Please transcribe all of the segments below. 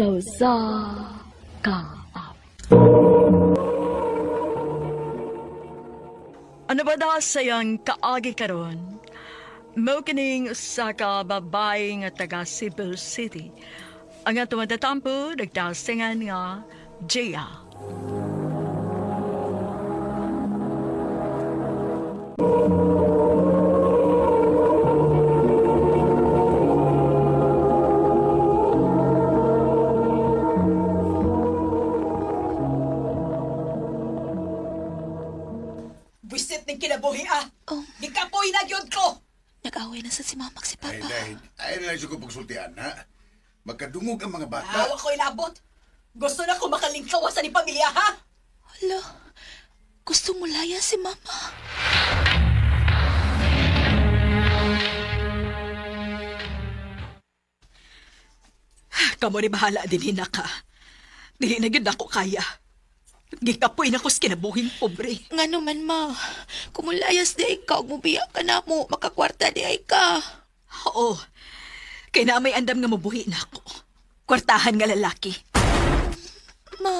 Sa usa ka awit. Ano ba da sayang kaagi karon? Mao kining usa ka babae nga taga Cebu City. Ang atong matatampo nagdasingan nga Gia. Buisit ning kinabuhi ah. Oh. Gikapoy na gyud ko. Nag-away na sa si Mamak si Ay, Papa. dahil, ay na lang siya ko pagsultian, ha? Magkadungog ang mga bata. Awa ko ilabot. Gusto na ko makalingkawa sa ni pamilya ha. Hala, gusto mo laya si Mama. Kamo ni bahala din hinaka. Dili na gyud ako kaya. Gikapoy na ko sa kinabuhing pobre. Nga naman, Ma. Kumulayas di ay ka, ug mubiya ka na mo. Makakwarta di ay ka. Oo. Kay na may andam nga mabuhi na ako. Kwartahan nga lalaki. Ma,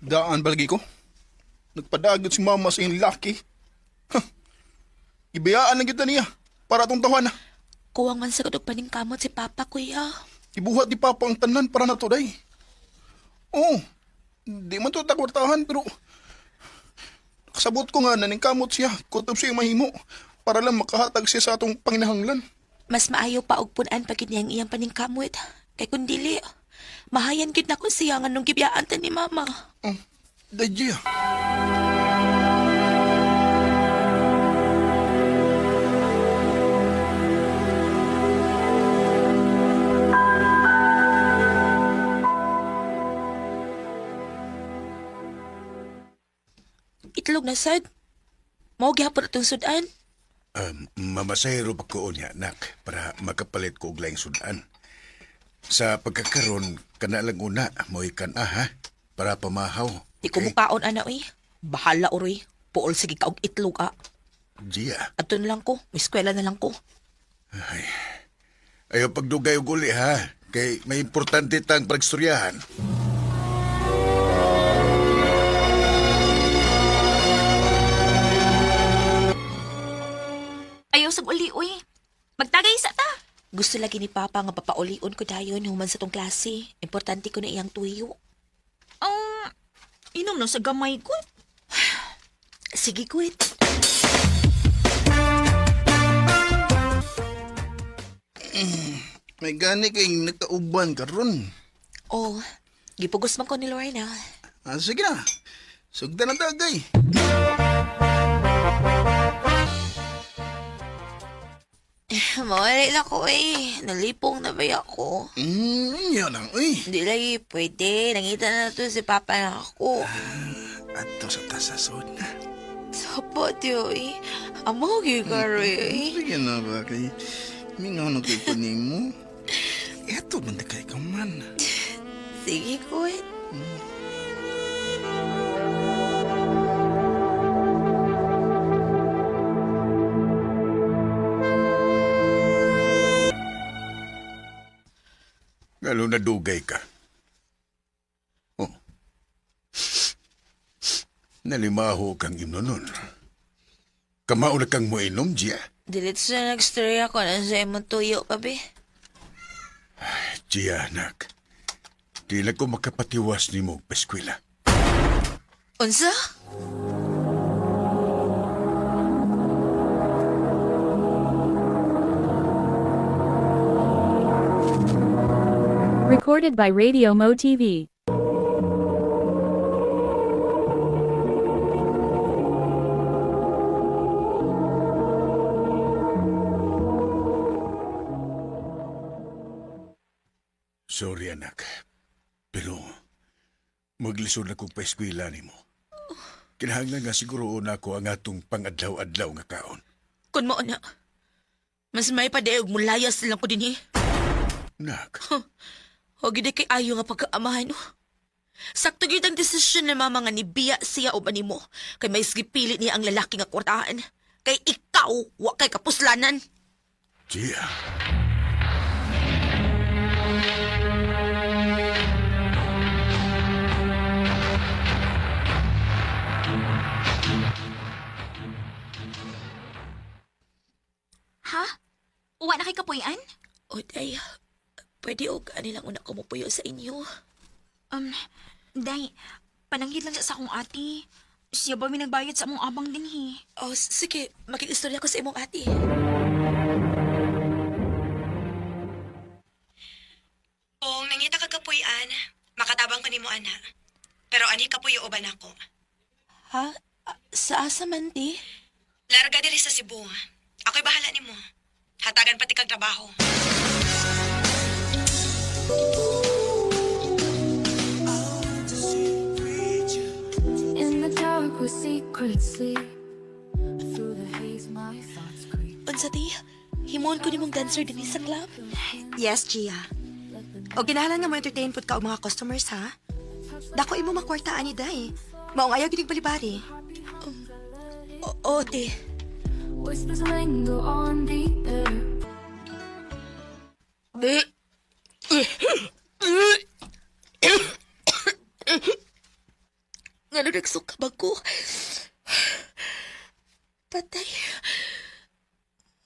Daan balagi ko. Nagpadagot si mama sa iyong laki. Huh. Ibiyaan lang kita niya para atong tawana. kuwang man sa kadog paningkamot si Papa, kuya. Ibuhat ni Papa ang tanan para na to, day. Oo, di man to takwartahan pero kasabot ko nga naningkamot siya, kutob siya mahimo para lang makahatag siya sa atong panginahanglan. Mas maayo pa og punan pag niyang iyang paningkamot. Kay kun dili, mahayan gyud nako siya nga nung gibiyaan ta ni Mama. Oh, day, Gia. Itlog na sad. Mao gihapon atong sudan. Mamasahero pa ko niya, anak, para makapalit ko og laing sudan. Sa pagkakaroon, kana lang una, mo'y kan-a, ha? Para pamahaw. Di ko mukaon ana oy. Bahala oroy. Puol sige ka og itlog ah. Gia, Ato na lang ko, may eskwela na lang ko. ayaw pagdugay og uli, ha? Kay may importante tang pagstoryahan. Ayaw sa uli, uy. Magtagay sa ta. Gusto lagi ni Papa nga papaulion ko dayon human sa tong klase. Importante ko na iyang tuyo. Inom na sa gamay ko. Sige, kuit. May gani kay nagkauban karon. Oh, gipugos man ko ni Lorna. Ah, sige na. Sugdan na tagay. Mawala na ko eh. Nalipong na ba ako? Yun ang, uy. Hindi lagi pwede. Nangita na to si Papa na ako. Ato sa tasasod na. Sapat yun eh. Amo gyud karoy eh. Sige na ba kay mingaw na kay mo. Eto man kay ka man. Sige, kuit. Ngano nadugay ka? Oh. Nalimaho kang imnonon. Kamao na kang moinom, Gia. Diretso na nag-story ako na sa imong tuyo, pabi. Gia, anak. Di na ko makapatiwas ni mo eskwela. Unsa? Recorded by Radio Mo TV. Sorry, anak. Pero maglisod na kong paeskwela ni mo. Kinahanglan nga siguro una ko ang atong pangadlaw-adlaw nga kaon. Kun mo na. Mas may padayog mulayas lang ko din eh. Nak, Huwag yun kay ayo nga pagkaamahan. Oh. Sakto gyud ang desisyon ni mama nga ni biya siya o mo. Kay may gipili niya ang lalaki nga kwartahan. Kay ikaw, wa kay kapuslanan. Gia. Ha? Wa na kay kapuy-an? O, day, pwede og ani lang una ko mopuyo sa inyo. Day, pananghid lang sa akong ate. Siya ba may nagbayad sa among abang din he? Oh, sige, makikistorya ko sa imong ate. Kung nangita ka kapuy-an, makatabang ko nimo ana. Pero ani kapuyo uban ako. Ha? Ah, sa asa man, ti? Larga diri sa Cebu. Ako'y bahala nimo. Hatagan pati kag trabaho. In the dark where secrets sleep. Through the haze my thoughts creep. Unsa, ti? Himon ko nimong dancer dinhi sa club. Yes, Gia. O kinahanglan nga mo entertain pud ka og mga customers ha. Dako imo makwarta ani day. Maong ayaw gid balibari. Oo, ti. Whispers linger on the air. Ngano nagsuka ba ko? Patay.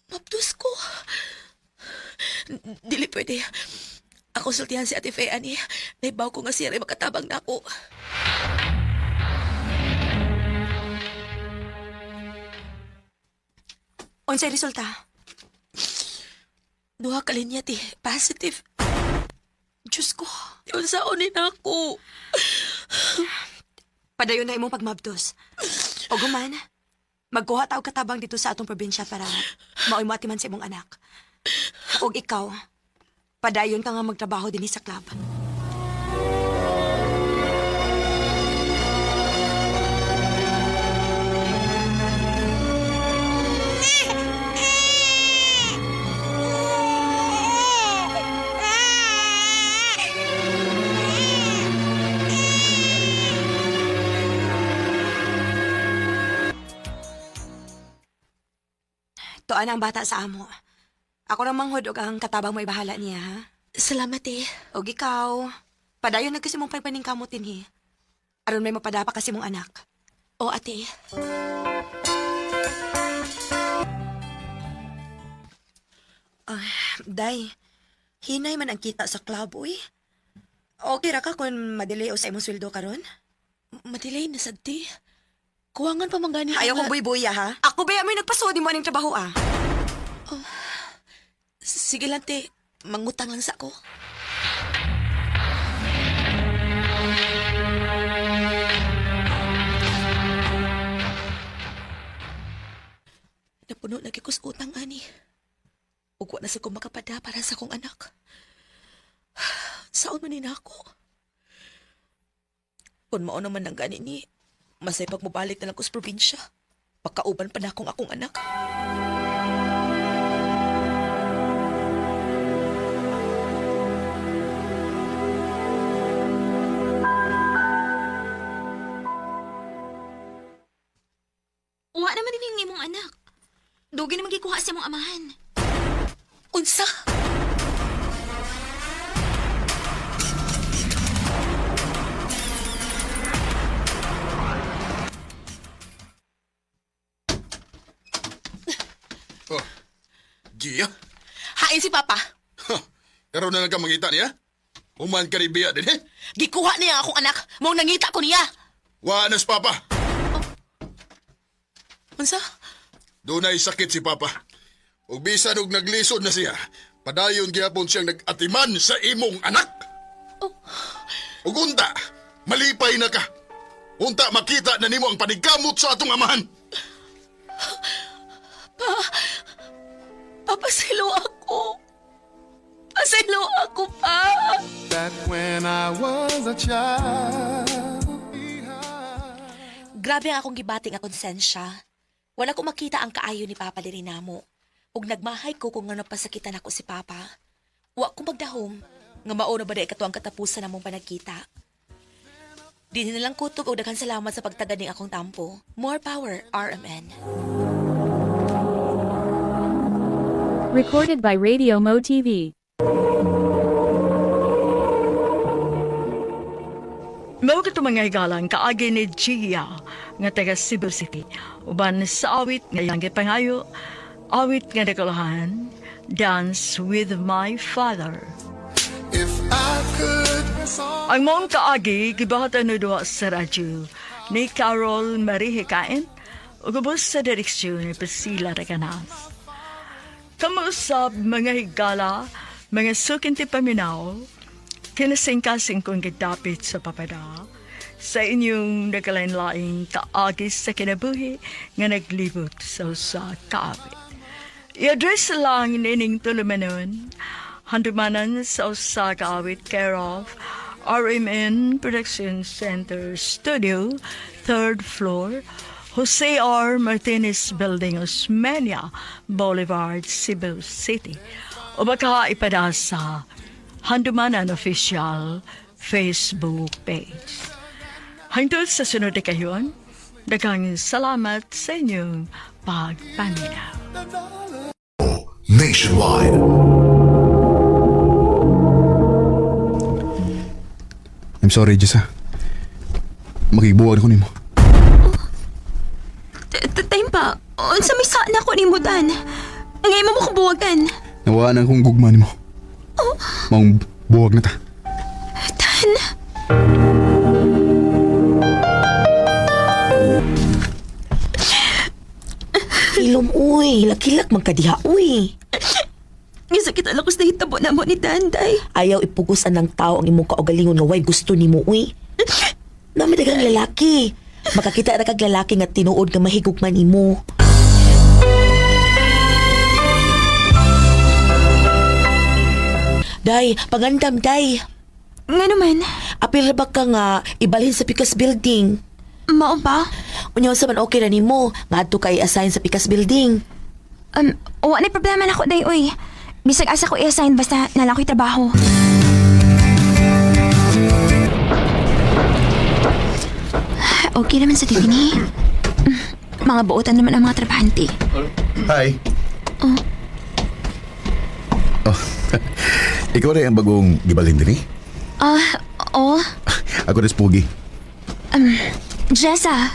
Mapdos ko. Dili pwede. Ako sultihan si Ate Faye, ani. Naibaw ko nga siya rin makatabang na ako. Unsay resulta? Duha ka linya, ti. Positive. Diyos ko. Unsa unin ako? Padayon na imong pagmabdos. O guman, magkuha ta og katabang dito sa atong probinsya para maoy moatiman sa imong anak. Og ikaw, padayon ka nga magtrabaho dinhi sa club. Tuan ang bata sa amo. Ako ra manghod og ang katabang mo ibahala niya, ha? Salamat, eh. Og ikaw, padayon na kasi mong pagpaningkamot dinhi. Aron may mapadapa kasi mong anak. O, ate. Day, hinay man ang kita sa club, uy. Okay ra ka kung madelay o sa imong sweldo karon? Madelay na sad, ti. Kuwangan pa man gani. Ayaw ang- kong buy-buya, ha? Ako ba may nagpasodi mo aning trabaho, ah? Sige lang, te. Mangutang lang sa ako. Napuno lagi ko sa utang, ani. Ugwa na sa ko makapada para sa akong anak. Saon man ni na ako? Kung mao naman ang gani ni, masay pag mobalik na lang ko sa probinsya. Pagkauban pa na akong akong anak. Wa naman din yung imong anak. Dugi naman gikuha sa imong amahan. Unsa? Oh. Gia? Hain si Papa. Ha, karon na lang ka mangita niya? Human ka rin biya din eh. Gikuha niya akong anak. Mong nangita ko niya. Wa na si Papa. Unsa? Dunay sakit si Papa. Ug bisan og naglisod na siya, padayon gihapon siyang nag-atiman sa imong anak. Ug unta, malipay na ka. Unta makita na nimo ang panigkamot sa atong amahan. Papasilo ako. Pasilo ako pa. Back when I was a child. Grabe ang akong gibating ang konsensya. Wala ko makita ang kaayo ni Papa diri namo. Ug nagmahay ko kung nga napasakitan ako si Papa. Wa ko magdahom nga mao na ba di kato ang katapusan namong panagkita. Dinhi na lang kutob og daghan salamat sa pagtagad ning akong tampo. More power, RMN. Recorded by Radio Mo TV. Mao kato mga higalang kaagi ni Gia nga taga Cebu City. Uban sa awit nga iyang gipangayo, awit nga nagkalahan, Dance with My Father. If I could Ang mong kaagi gibahatan na duha sa radyo ni Carol Marie Hikain ug ubos sa direksyon ni Priscilla Reganas. Kamuusap mga higala, mga sukinti paminaw, kinasingkasing kong gidapit sa papada, sa inyong nagkalain-laing kaagi sa kinabuhi nga naglibot sa usa kaawit. I-address lang nining tulumanon, handumanan sa usa kaawit care of RMN Production Center Studio, third floor, Jose R. Martinez Building, Osmeña Boulevard, Cebu City. O baka ipada sa Handumanan Official Facebook page. Hangtod sa sunod na kayon, daghang salamat sa inyong pagpaminaw. Nationwide. I'm sorry, Jess, ha. Makibuwag ko nimo. Time pa, unsa may saan ako nimo Dan? Ngayon mo ko buwagan. Nawaan ang kong gugma nimo. Maong buwag na ta. Dan, Ilom, uy. Lakilak magkadiha, uy. ngisakit ala ko sa hitabo na mo ni Dan, day. Ayaw ipugusan ng tao ang imong kaugalingon nga way gusto nimo, uy. Nami daghang lalaki. Makakita ra kag lalaki nga tinuod nga mahigugma nimo. Day, pangandam, day. Nga naman, Apil ra ba ka nga ibalhin sa Picas Building? mao ba? Unya sa man okay ra nimo, ngadto kay assign sa Picas Building. Wa na problema na ko, day, uy. Bisag asa ko i-assign basta nala ko'y trabaho. Okay naman sa Tiffany. Mga buotan naman ang mga trabahante. Hi. Oh. Ikaw rin ang bagong gibalhin din eh? Ah, oo. Ako rin si Pogi. Jessa,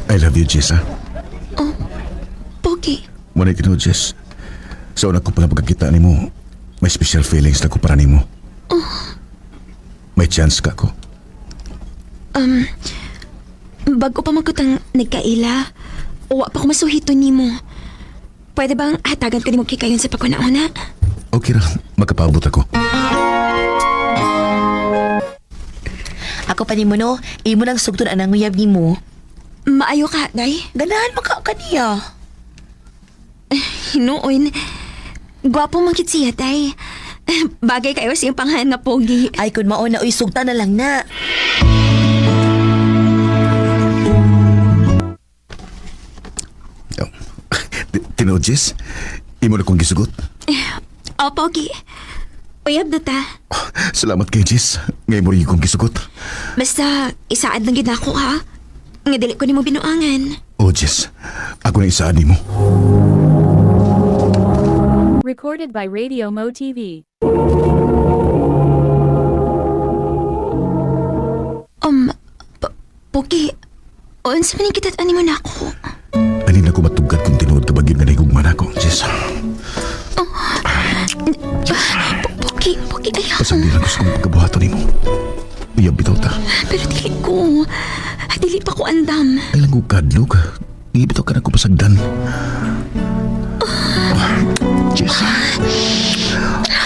I love you, Jess, ha? Pogi. Muna tinuod, Jess. Sa una ko pala pagkakita nimo, may special feelings na ko para nimo. May chance ka ko. Bago pa magkutang nagkaila, uwa pa ko masuhito nimo. Pwede bang hatagan ko nimo kikayon sa pagkuna-una? Okay ra, magkapaabot ako. Ako pa nimo no, imo nang sugton ang nanguyab nimo. Maayo ka, day. Ganahan man ka kaniya. Hinuon. Gwapo man kit siya, tay. Bagay kayo sa iyong panghan nga pogi. Ay kun mao na uy sugtan na lang na. Oh. Tinuod, Jess? Imo na kong gisugot. O, pogi. Uyab na ta. Salamat kay Jess. Ngayon mo rin kong gisugot. Basta, isaad lang gid ako, ha? Nga dili ko nimo binuangan. Oh, Jess. Ako na isaan nimo. Recorded by Radio Mo TV. Pogi, unsa man kita ani mo na ako? Ani na ko matugad kung tinuod ka ba gyud nga nahigugma na ako, Jess. Pogi, Pogi, ayaw. Pasagdiran ko sa kong pagkabuhaton nimo. Uyab bitaw ta. Pero dili ko. Dili pa ko andam. Ay lang ko kadlok. Di bitaw ka na ko pasagdan. Jess.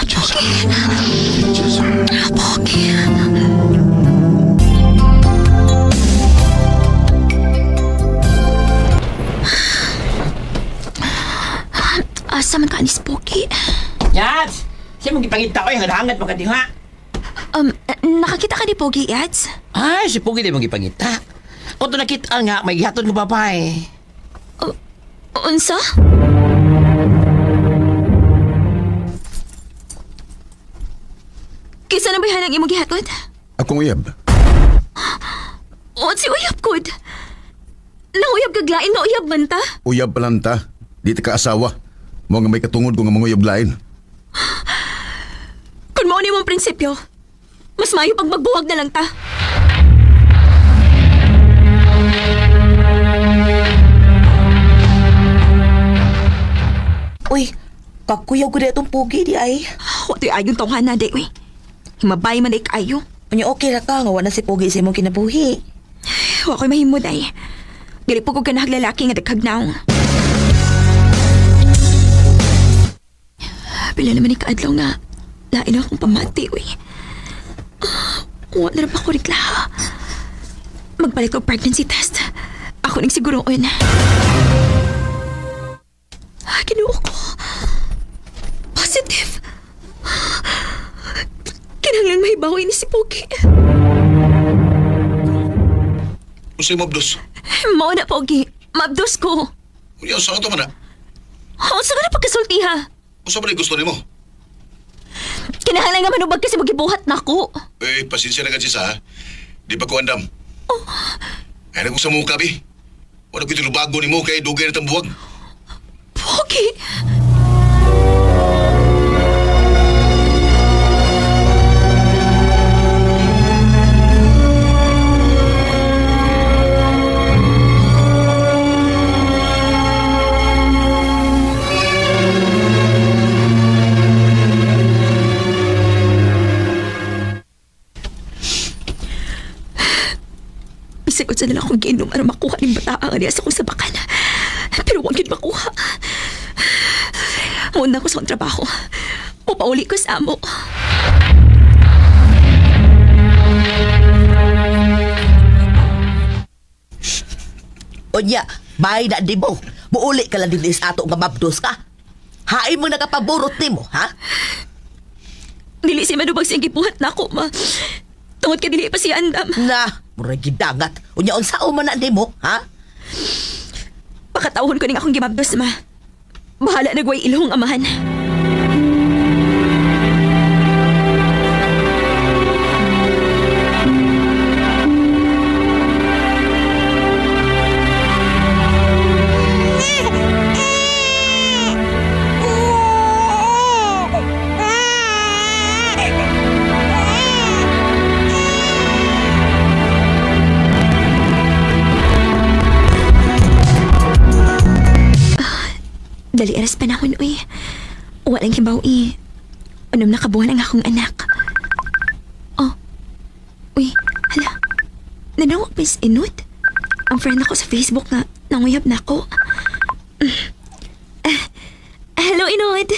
Jess. Jess. Pogi. Asa man ka anis, Pogi? Yats! Siya mong gipangita ko yung hangat mga diha. Nakakita ka ni Pogi, Yats? Ay, si Pugi di mong gipangita. Kung to nakita nga, may gihatod ko babae. Unsa? Kisa na ba ang imong gihatod? Akong uyab. O si uyab gud. Nanguyab kag lain, nauyab man ta. Uyab pa lang ta. Di ta ka asawa. Mo nga may katungod ko nga manguyab lain. Kung mao ni mong prinsipyo, mas maayo pag magbuwag na lang ta. Uy, kakuyaw ko na itong pugi di ay. Wa to'y ayong tawhana di, uy. Himabay man di kaayo. Unya okay ra ka nga wa na si pugi sa imong kinabuhi. Wa ko'y mahimod ay. Dili po ko ganahag lalaki nga daghag naong. Pila naman ni kaadlaw nga lain akong pamati, uy. Wa na rin pa ko reklaha. Magpalit ko pregnancy test. Ako ning siguroon. Ah, Ginoo ko. Positive. Kinahanglan mahibaw ini si Pogi. Unsay mo abdos? Mao na, Pogi. Maabdos ko. Unya sa ato man na. Unsa ka na pagkasulti ha? Unsa man gusto nimo? Kinahanglan nga manubag kasi magibuhat na ako. Eh, pasensya na ka ha. Di pa ko andam. Oh. Ay, ko sa mukha, bi. Wala ko tinubago ni mo kay dugay na tambuwag. Pogi! Bisag unsa na lang akong giinom aron makuha ning bataa nga niya sa akong sabakan. Pero wag gyud makuha. Muna ko sa akong trabaho. Mupauli ko sa amo. Unya, bay na di mo. Muuli ka lang din sa ato nga mabdos ka. Hain mo nakapaborot nimo, ha? Dili si manubag siyang gibuhat na ako, ma. Tungod ka dili pa siya andam. Na, murag gidangat. Unya unsa man na nimo, ha? Pakatawon ko ning akong gimabdos, ma. Bahala nagway ilong amahan. Dali aras panahon, uy. Walang hibaw, eh. Unom na kabuhan ang akong anak. Oh. Uy, hala. Nanawag pa is inut. Ang friend ako sa Facebook nga, nanguyab na ako. Ah, hello, Inod.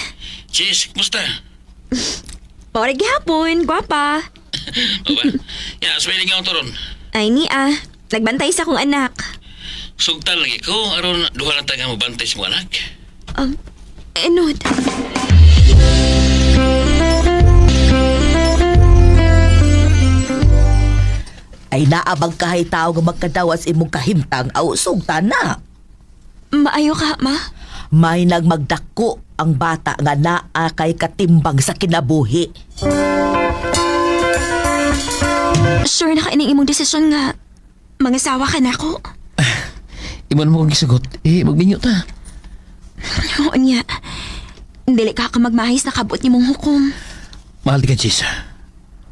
Cheese, kumusta? Pare gihapon, gwapa. Aba, ya, swelling ang turon. Ay ni ah, nagbantay sa akong anak. Sugtan lagi ko, aron duha lang taga mabantay sa mga anak. Inod. Ay naabang kahay tao nga magkadawas imong kahimtang aw sugtan na. Maayo ka, ma. May nagmagdako ang bata nga naa kay katimbang sa kinabuhi. Sure na ka ining imong desisyon nga mangasawa ka na ako. Imo na mo kong gisugot, eh, magbinyo ta. Oo niya. Dili ka ka magmahis na kabot ni mong hukom. Mahal di ka, Cheese.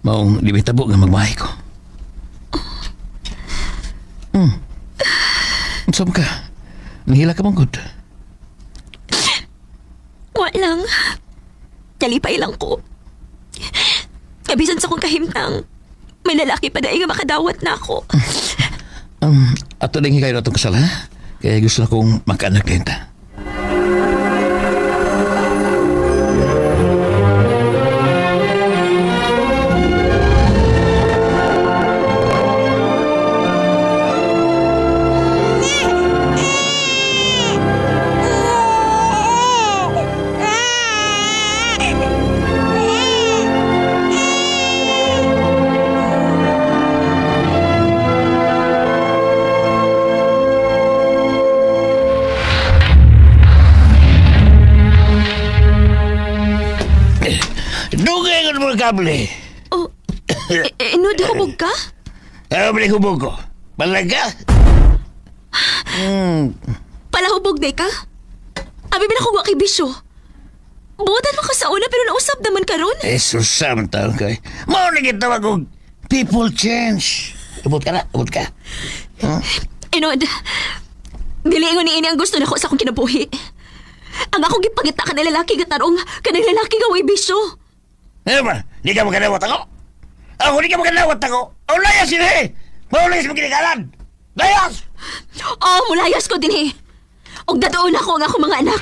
Maong di tabo nga magmahay ko. Hmm. Unsa man ka? Nihila ka mong good. Wa lang. Kalipay lang ko. Kabisan sa kong kahimtang, may lalaki pa dahil nga makadawat na ako. Ato din kayo na itong kasal, ha? Kaya gusto na kong magkaanak din ta. Dugay ko mga kable. Oh, eh, no, di hubog ka? Kable hubog ko. Balaga? Palahubog day ka? Abi ba na kung wa kay bisyo? Buotan mo ka sa una pero nausap naman karon. Eh, susam taon kay. Mao na gitawag og people change. Ubot ka na, ubot ka. Inod, dili ingon ni ini ang gusto nako sa akong kinabuhi. Ang akong gipangita ka lalaki nga tarong, kanang lalaki nga way bisyo. Ano ba? Di ka makanawat ako? Ako di ka makanawat ako? Ang layas yun eh! Maulayas mo kinikalan! Layas! Oo, mulayas ko din eh. Og dadoon ako ang akong mga anak.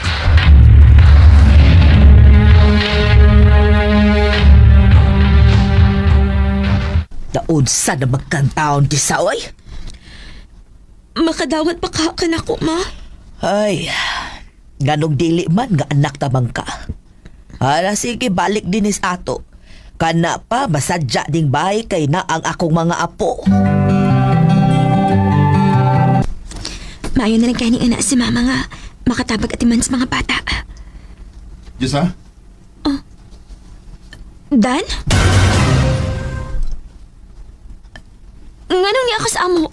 Naunsa na magkantaon ti oy? Makadawat pa ka kanako, ma. Ay, nganong dili man nga anak tamang ka. Hala, sige, balik din is ato. Kana pa, masadya ding bahay kay na ang akong mga apo. Maayo na lang kay ni anak si mama nga makatabag atiman sa mga bata. Jessa? Dan? Nganong niya ako sa amo?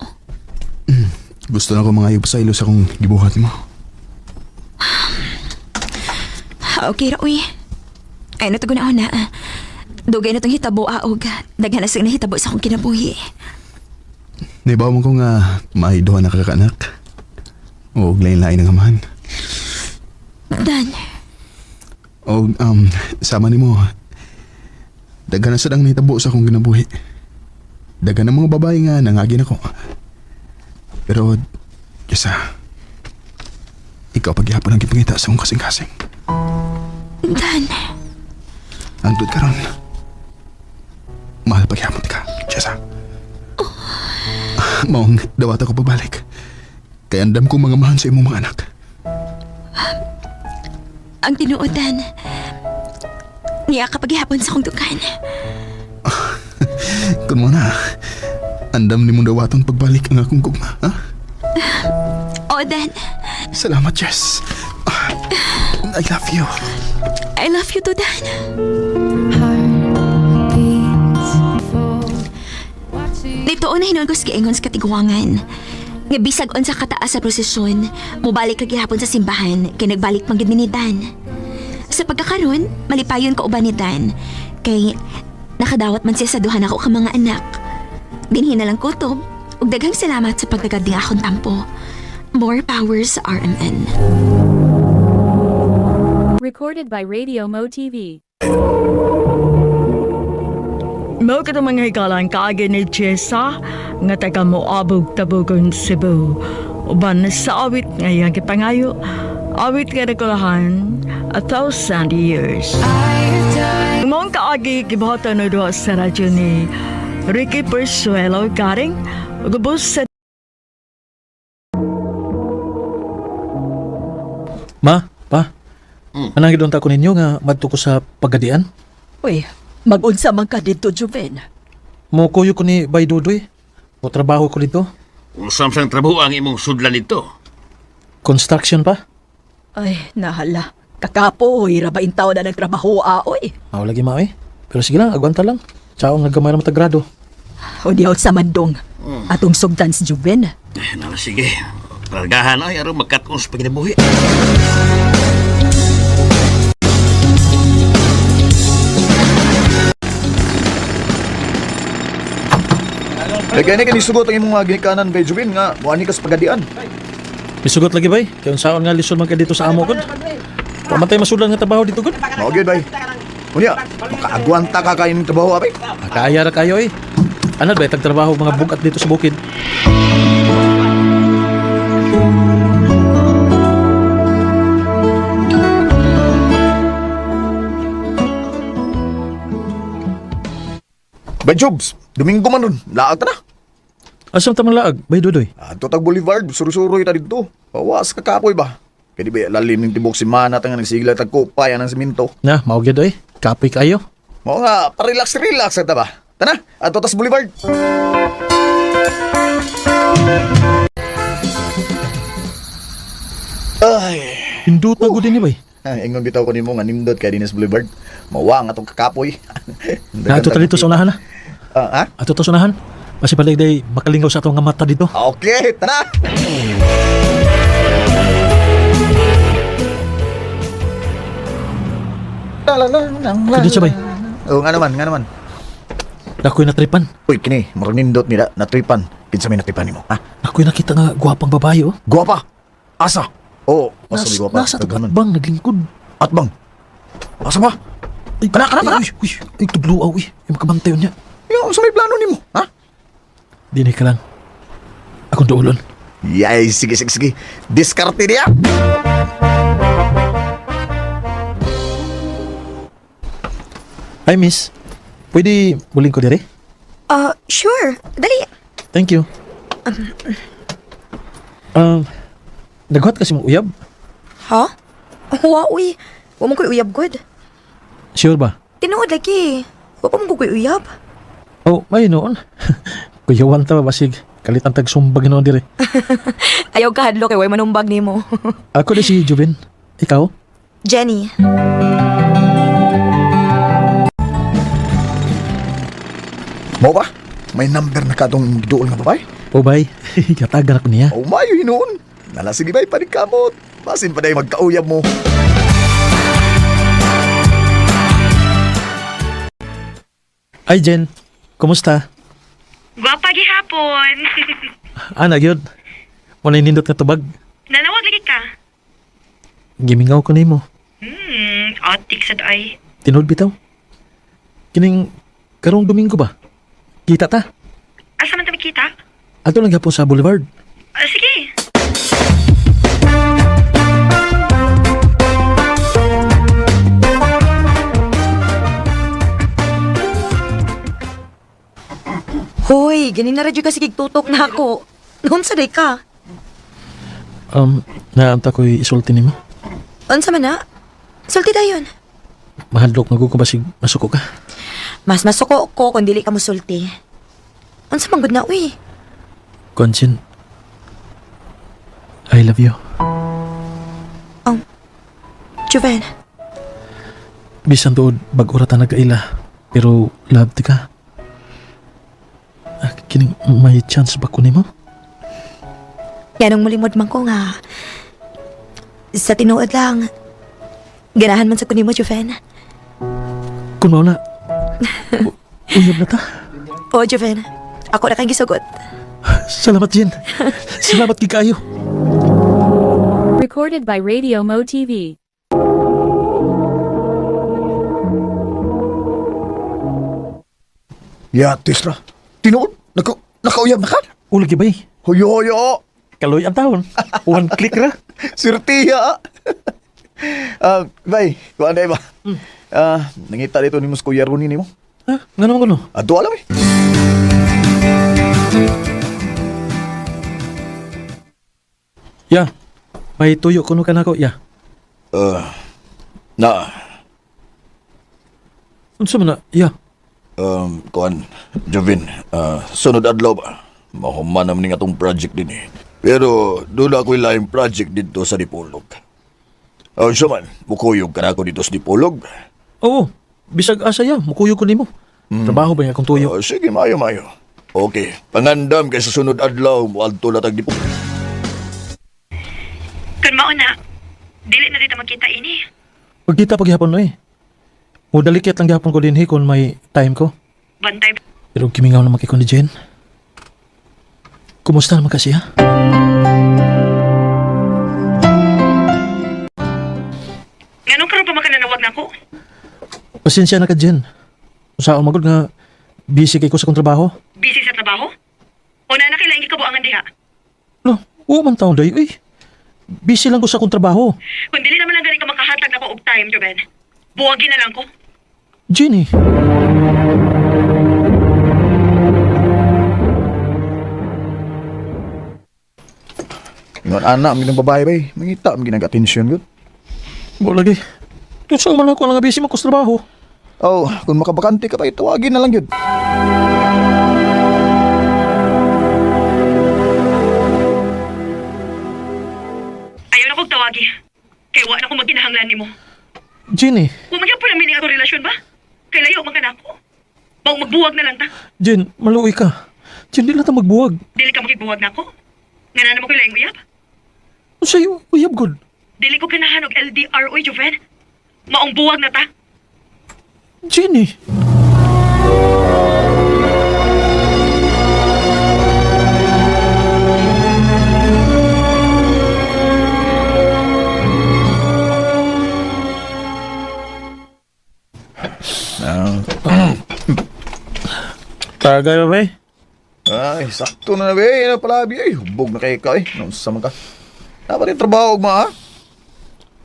Gusto na ko mga sa ilo sa akong gibuhat mo. Okay ra, uy. Ay, natugon na ako na. Dugay na itong hitabo, aog. Daghan na siyang nahitabo sa akong kinabuhi. Naibaw mo ko nga may duha na kakaanak. O lain-lain ang amahan. Dan, O sama nimo. Daghan na sad ang nahitabo sa akong kinabuhi. Daghan ang mga babae nga nangagin ako. Pero Jessa, ikaw pagyapon ang gipangita sa akong kasing-kasing. Dan. Hangtod karon. Mahal pagyapon ka, Jessa. Maong dawata ko pabalik. Kaya andam ko mga mahan sa imong mga anak. Ang tinuod, Dan. Niya kapag ihapon sa akong dukan. Kun mo na, andam ni mong dawaton pagbalik ang akong gugma, ha? Oo, Dan. Salamat, Jess. I love you. I love you too, Dan. Heartbeats full. Dito na hinuon ko sa giingon sa katiguangan. Nga bisag unsa kataas sa prosesyon, mobalik ka gihapon sa simbahan kay nagbalik man gid mi ni Dan. Sa pagkakaron, malipayon ko uban ni Dan kay nakadawat man siya sa duha nako ka mga anak. Dinhi na lang kutob ug daghang salamat sa pagtagad ning akong tampo. More power sa RMN. Recorded by Radio Mo TV. Mao kato mga higalan kaagi ni Jessa nga taga Moabog, Tabogon, Cebu. Uban sa awit nga iyang gipangayo, awit nga nakulahan, A Thousand Years. Maong kaagi gibuhatan na duha sa radyo ni Ricky Persuelo Garing, ug ubos sa Ma, pa. Anang gidunta ko ninyo nga madto ko sa pagadian? Uy, mag-unsa man ka dito, Juven. Mokuyo ko ni Bay Dudoy. O trabaho ko dito. Usam sang trabaho ang imong sudlan nito. Construction pa. Ay, nahala. Kakapo, oy, rabain tao na nagtrabaho, aoy. Aw lagi ma eh. Pero sige lang, agwanta lang. Tsao nga gamay ra matagrado. O di sa mandong. Atong sugdan si Juven. Eh, nala, sige. Pargahan ay aron magkat-on sa pagkinabuhi. Lagay na kini sugot ang imong mga ginikanan kay Juwin nga muani ka sa pagadian. Misugot lagi bay. Kay unsaon nga lisod man ka dito sa amo gud. Pamatay masudlan nga trabaho dito gud. Mao gyud bay. Unya, makaagwanta ka kay ning trabaho abi. Kaya ra kayo eh. Ano ba tagtrabaho mga bugat dito sa bukid? Bay Jobs, Domingo man ron, laag ta na. Asam ta man laag, Bay Dudoy? Adto tag Boulevard, suro-suroy ta didto. Pawas ka kapoy ba? Kay di ba lalim ning tibok semana ta nga nagsigla tag kupay anang simento. Na, mao gyud oy. Kapoy kayo. Mao nga, pa-relax-relax ta ba? Tana, adto tas Boulevard. Ay, Hindot na gud ni bay. Ingon bitaw ko nimo nga nindot kay dinis Boulevard. Mawa nga tong kakapoy. Na ato ta dito sa unahan na. Ah, ha? Ato ta sa unahan. Basi day makalingaw sa atong nga mata dito. Okay, tara! Kadyo siya bay. Oo, nga naman, nga naman. Nakoy natripan. Uy, kini, murag nindot nila, natripan. Kinsa may natripan nimo, ha? Nakoy nakita nga gwapang babae oh. Guwapa! Asa? Oo, asa may guwapa? Nasa to Daghanan. atbang naglingkod. Atbang? Asa ba? Ay, Kana, kana, kana! Uy, uy, ay, tubluaw, uy. Yung makabantay niya. Yo, sa may plano nimo, ha? Dinhi ka lang. Akong duolon. Yay, sige, sige, sige. Diskarte niya! Hi, miss. Pwede muling ko dire? Sure. Dali. Thank you. Naghuhat kasi mong uyab? Ha? Wa, uy. Wa mo ko'y uyab good. Sure ba? Tinuod lagi. Wa pa mo ko'y uyab. Oh, may noon. Kuyawan ta ba basig. Kalitan tag sumbag noon dire. Ayaw ka hadlo kay way manumbag nimo. Ako na si Jubin. Ikaw? Jenny. Mo ba? May number na ka tong giduol nga babae? Oh, bay. Katagan ako niya. Oh, mayo hinuon. Nala, sige bay, paningkamot. Basin pa day magkauyab mo. Ay, Jen. Kumusta? Gwapa gihapon. Ana, gyud. Wala nindot nga tubag. Nanawag lagi ka. Gimingaw ko nimo. Otik sad ay. Tinud bitaw. Kining karong Domingo ba? Kita ta. Asa man ta makita? Ato lang gyapon sa Boulevard. Sige. Hoy, ganin na radyo kasi tutok na ako. Noon sa day ka. Naanta ko'y isulti nimo. Unsa man na? Sulti dayon. Mahadlok na ko basig masuko ka. Mas masuko ko kung dili ka musulti. Unsa man gud na uy? Konsin. I love you. Juven, Bisan tuod bag-ora ta nagkaila, pero love ti ka. Ah, kining may chance ba ko nimo? yanong mulimod man ko nga. Sa tinuod lang, ganahan man sa kunimo, Juven. Kun mao na. Uyab na ta. O, Juven, ako na kang gisugot. Salamat, Jen. Salamat gid kaayo. Recorded by Radio Mo TV. Ya, Tesla. Tinuod? Nakauyab na ka? Uli gid bay. Hoyo, hoyo! Kaloy ang taon. One click ra. Sirtiya! Ah, bay, kuan day ba? Ah, nangita dito ni Kuya Rooney nimo. Ha? Nga naman kuno? Ato alam eh. Ya. May tuyo kuno ka nako, ya. Na, Unsa man na? Ya. Kuan, Jovin, sunod adlaw ba? Mahuman naman ning atong project din eh. Pero doon ako'y laing project dito sa Dipolog. Oh, siya man, mukuyog ka na ako dito sa Dipolog. Oo. Bisag asa ya, mukuyog ko nimo. Trabaho ba nga akong tuyo? Oh, sige, mayo, mayo. Okay, pangandam kay sa sunod adlaw, muadto na tag Dipolog. Kun mao na, dili na dito makita ini. Pagkita paghapon no eh. Mudalikit lang gihapon ko dinhi kung may time ko. Bantay Pero kimingaw naman kay ko ni Jen. Kumusta naman kasi ha? Nganong karon pa makananawag nako? Pasensya na ka, Jen. Sa magod nga busy kay ko sa akong trabaho. Busy sa trabaho? O na nakailangan gikabuangan diha? Lo, oo man taon day, uy. Busy lang ko sa akong trabaho. Kung dili naman lang gani ka makahatag nako og time, Joven. Buwagin na lang ko. Jenny. Ingon ana, ang ginang babae bay. Mangita, ang ginang atensyon yun. Bo lagi. Kung saan man ako lang nga busy man ko sa trabaho. Oh, kung makabakante ka pa, tawagin na lang yun. Ayaw na kog tawagi. Kay wa na ko magkinahanglan nimo. Jenny, Wa man gyud meaning ato relasyon ba? Kay layo man ka nako. Bawo magbuwag na lang ta. Jen, maluoy ka. Diyan di lang ta magbuwag. Dili ka makigbuwag nako. Nga na mo ko'y laing uyab. Unsay uyab gud? Dili ko ganahan og LDR oy, Joven. Maong buwag na ta. Jenny. Tagay ba, bay? Ay, sakto na na be. Ano pala, be? Ay, hubog na kay ka eh. Naunsa man ka. Dapat yung trabaho, ugma, ha?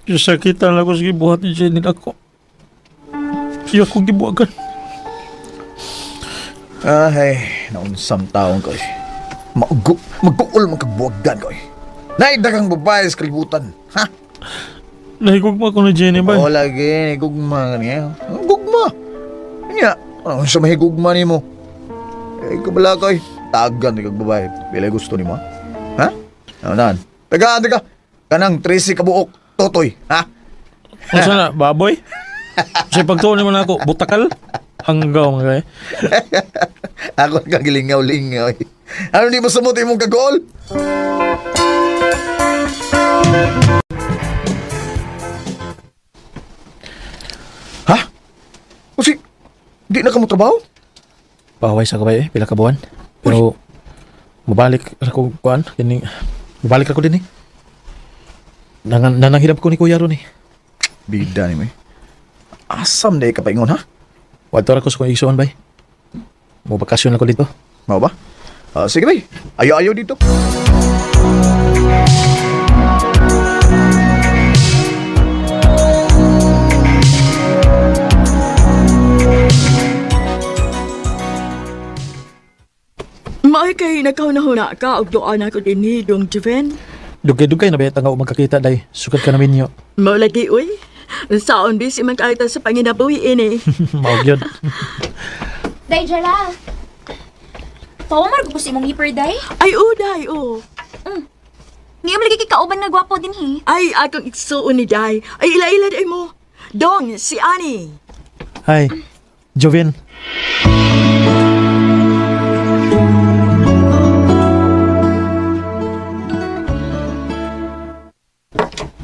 Sakitan lang ko sa gibuhat ni Jenny ako. Iya akong gibuwagan. Ay, naunsam taon ko eh. Maugo, magkuol man kagbuwagdan ko eh. Naidagang babae sa kalibutan, ha? Nahigugma ko ni Jenny, bay. Oo lagi, gugma ka niya. Ang Gugma! Nga, ano siya mahigugma ni mo? Eh, kabala ko eh. Tagan ni kag babae. Pila gusto ni mo, ha? Ha? Ano naan? Taga, taga. Kanang 13 kabuok, totoy, ha? Unsa na, baboy? Sa pagtuon naman ako, butakal? Hanggaw mga kay. Ako kang gilingaw-lingaw eh. Ano di mo sumot imong kagol? Ha? Kasi, di na ka mo trabaho? Paway sa kabay eh, pila ka buwan. Pero, mabalik ako kuan, kining, mabalik ako din eh. Nananghirap ko ni Kuya ron eh. Bida ni mo eh. Asam na ka paingon ha? Wadto ra ko sa kong igsuon bay. Mo bakasyon ako dito. Mao ba? Ah, sige bay, ayo-ayo dito. Maay kay nakahuna-huna ka og duan ako dinhi dong Joven. Dugay-dugay na ba nga magkakita day. Sukad ka na minyo. Mao lagi uy. Saon busy man kaayo ta sa panginabuhi ini. Mao gyud. Day, Jala. Pawamar ko sa imong hiper, Day. Ay uday oh. Ngayong lagi kay kauban nga gwapo din, hi. Ay akong igsuon ni Day. Ay ila-ila day mo. Dong si Ani. Hi, Jovin.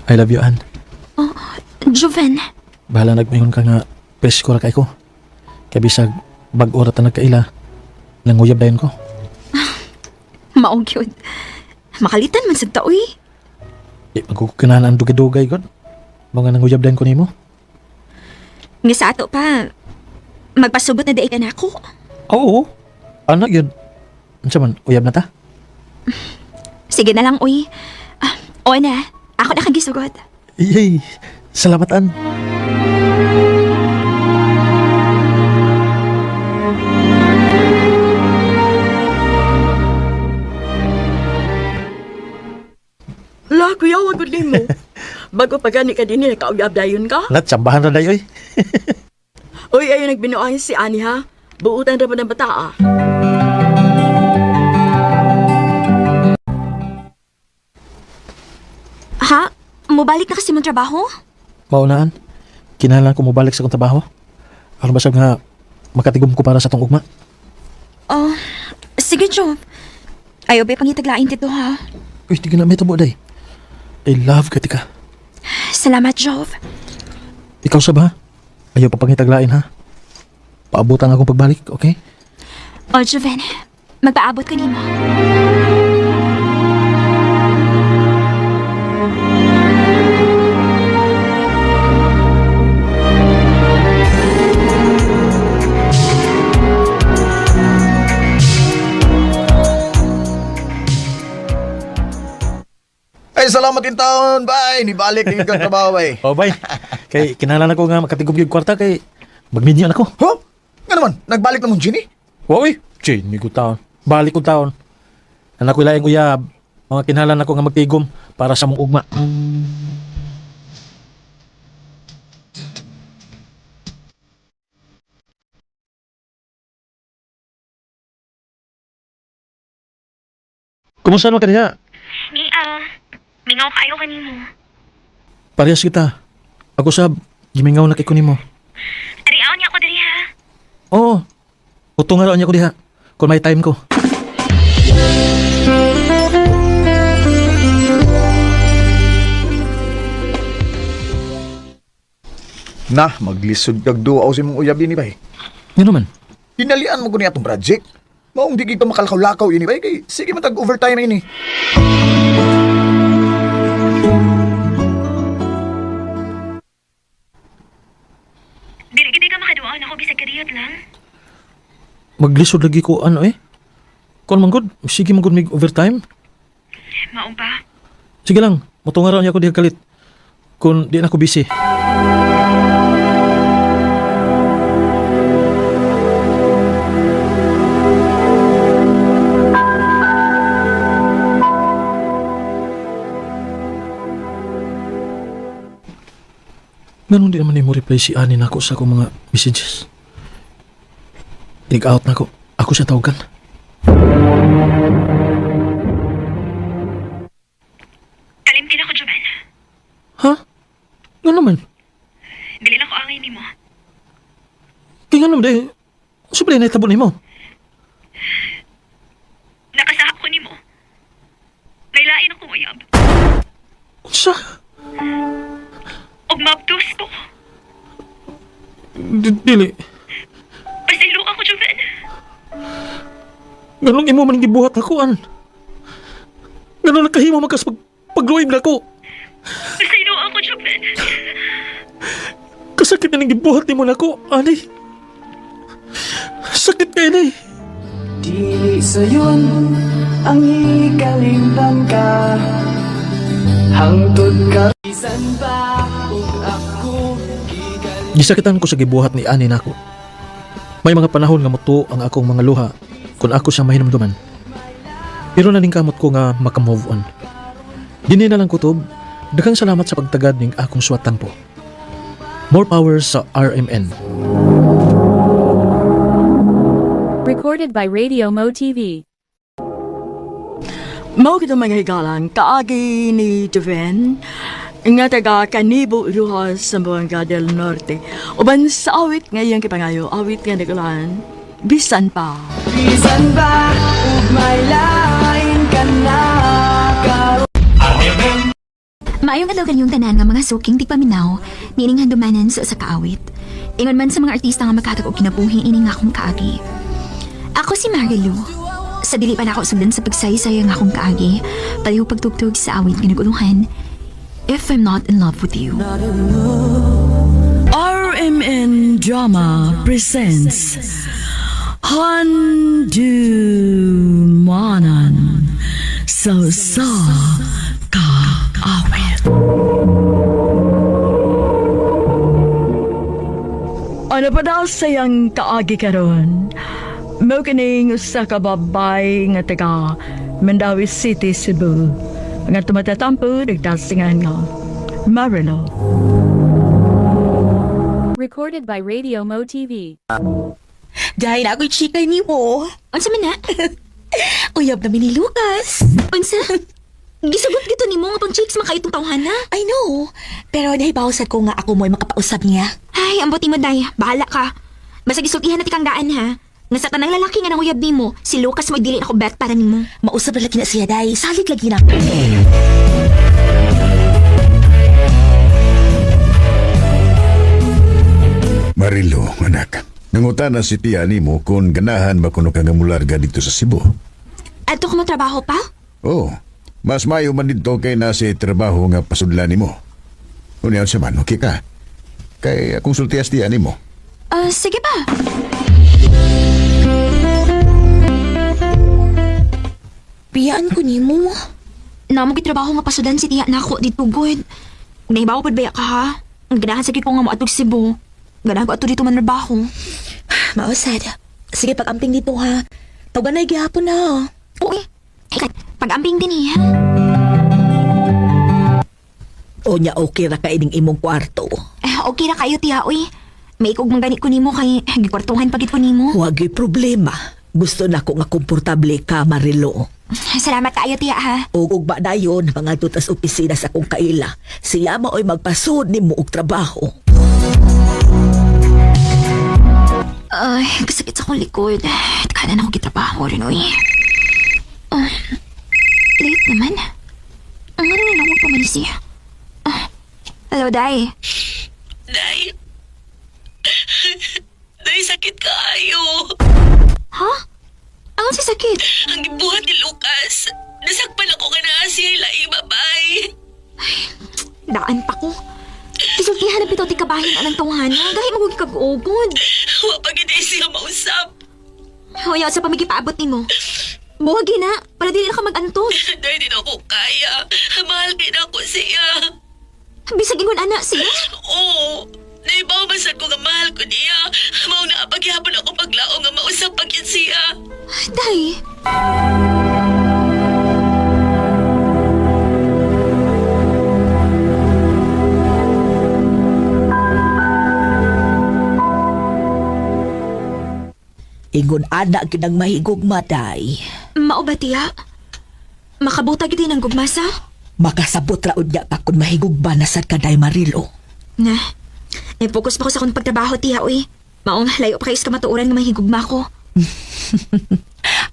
I love you, Ann. Joven. Bahala nagmayon ka nga presko ra kay ko. Kay bisag bag-o ra ta nagkaila. Nanguyab dayon ko. Maong yun. Makalitan man sa taoy. Di magkukinahan ang dugay-dugay god. Mga nanguyab dayon ko nimo. Nga sa ato pa, magpasugot na day ka na ako. Oo. Anak yun. Unsa man, uyab na ta? Sige na lang, uy. Ah, o na, ako na kang gisugot. Yay! Salamat, Ann. La kuya wag gud nimo. Bago pa gani ka dinhi nakauyab dayon ka. Lat, tsambahan ra dayo, oy. Uy ayo nagbinuang si Ani ha. Buutan ra ba ng bata ah. Ha? Mubalik na kasi mong trabaho? Maunaan. Kinahanglan ko mobalik sa akong trabaho. Aron basag nga makatigom ko para sa tong ugma. Oh, sige, Jov. Ayaw ba pangitaglain dito, ha? Uy, di ka na may tabo, day. I love ka, tika. Salamat, Jov. Ikaw sab ha? Ayaw pa pangitaglain ha? Paabutan akong pagbalik, okay? O, Joven, magpaabot ko nimo. Ay, salamat in taon, bye! Nibalik yung kang trabaho, bay. Oh, bay. Kay kinahanglan ako nga makatigom yung kwarta kay magminyo na ko. Huh? Nga naman, nagbalik na mong Ginny? Woy, Jenny ko taon. Balik ko taon. Anak ko laing uyab. Mga kinahanglan ako nga magtigom para sa mong ugma. Kumusta naman kaniya? Mia, mingaw kayo kanimo. Parehas kita. Ako sab, gimingaw na kay ko nimo. Ariaw niya ako diri ha. Oo. Utong nga raw niya ko diha. Kung may time ko. Na, maglisod kag duwa sa imong uyab ini bay. Nga naman? Dinalian mo ko ni atong project. Maong di gid ka makalakaw-lakaw ini bay kay sige man tag overtime ini. Dili gid ka makaduan ako bisag kadiyot lang. Maglisod lagi ko ano eh. Kon man gud, sige man gud mig overtime. Maong pa. Sige lang, mutungaraw niya ako diha kalit. Kung di na ako busy. Ganun di naman ni mo reply si Ani nako sa akong mga messages. Nag-out na ako. Ako siya tawagan. Kalimtin ako, Jovan. Ha? Nga naman? Dili na ko angay nimo. Kaya nga naman di. Siyempre, naitabo nimo. Nakasahap ko nimo. Nailain ako uyab. Unsa? Og mabdos ko. Dili. Pasaylo ako, Jovan. Ganong imo man gibuhat ako an. Ganong nakahimo man kas pag pagluib na ko. Pasaylo ako, Jovan. Kasakit na ning gibuhat nimo nako, ani. Sakit kay ni. Dili sayon ang ikalimtan ka. Hangtod ka bisan pa ug ako. Gisakitan ko sa gibuhat ni ani nako. May mga panahon nga mutuo ang akong mga luha kung ako sa mahinumduman. Pero naningkamot ko nga makamove on. Dinhi na lang kutob, daghang salamat sa pagtagad ning akong suwat po. More power sa RMN. Recorded by Radio Mo TV. Mao kita mga higalan, kaagi ni Joven, nga taga Kanibo, Ruha, Zamboanga del Norte. Uban sa awit ngayong kipangayo, awit nga nagulahan, bisan pa. Bisan pa ug may lain ka na karon. Maayong adlaw kanyong tanan nga mga suking tigpaminaw, niining handumanan sa usa ka awit. Ingon man sa mga artista nga makatag og kinabuhi ini nga akong kaagi. Ako si Marilu. Sa dili pa na ako sugdan sa pagsaysay ang akong kaagi, paliw pagtugtog sa awit nga naguluhan, If I'm Not in Love with You. RMN Drama presents Handumanan sa sa kaawit. Ano pa daw sayang kaagi karon? Mao kining usa ka babay nga taga Mandawi City, Cebu. Nga tumatatampo nagdasingan nga Marilo. Recorded by Radio Mo TV. Dahil ako'y chika ni mo. Unsa man na? Uyab namin ni Lucas. Unsa? Gisugot gito nimo nga pang chicks man kayo itong tawhana. I know. Pero nahibawasan ko nga ako mo'y makapausap niya. Ay, ambot mo day. Bahala ka. Basta gisultihan na tikang daan ha. Nga sa tanang lalaki nga nanguyab nimo, si Lucas mo dili ako bet para nimo. Mausap na lagi na siya, day. Salig lagi na. Marilo, anak. Nangutana si tiya nimo kung ganahan ba kuno ka nga mularga dito sa Cebu. Adto ko mo trabaho pa? Oh, mas mayo man dito kay nasa trabaho nga pasudlan nimo. Unya sa man, okay ka. Kay akong sultias tiya nimo. Ah, sige pa. Biyaan ko nimo. Namo trabaho nga pasudan si tiya nako dito good. Nahibaw pud baya ka ha? Ang ganahan sa ko nga moadtog Cebu. Ganahan ko ato dito man trabaho. Mausad. Sige, pag-amping dito ha. Tawagan na gihapon na. Uy, ay pag-amping din eh. Ha? O nya okay ra ka ining imong kwarto. Eh, okay ra kayo tiya uy. May ikog man gani ko nimo kay gikwartuhan pagit ko nimo. Wagi problema. Gusto na ko nga komportable ka, Marilo. Salamat kaayo tiya ha. Ug ugma dayon, mga tas opisina sa akong kaila. Siya maoy magpasud nimo og trabaho. Ay, kasakit sa akong likod. Takanan ako gitrabaho rin, uy. Ah, late naman. Ang ano na ako pamalisi. Ah, hello, Day. Day, sakit? Ang gibuhat ni Lucas. Nasakpan ako nga naa siya laing babay. Daan pa ko. Isultihan na bitaw ti kabahin anang tawhana. Gahi mo kong kag-ugod. Wa pa gid siya mausap. Hoy, sa pamigipaabot nimo. Buhagi na, para dili na ka mag-antos. Dahil di na ako kaya. Mahal kay na ako siya. Bisag ingon ana siya. Oo. Naibaw man sad ko nga mahal ko niya. Mao na paghihapon ako paglaong nga mausap pag yun siya. Day. Ingon ana gyud ang mahigugma day. Mao ba tiya? Makabuta gid ang gugmasa? Makasabot ra unya ka kung mahigugma na sad ka day Marilo. Na. Nag-focus pa ko sa akong pagtrabaho tiya uy. Maong layo pa kayo sa kamatuoran nga mahigugma ko.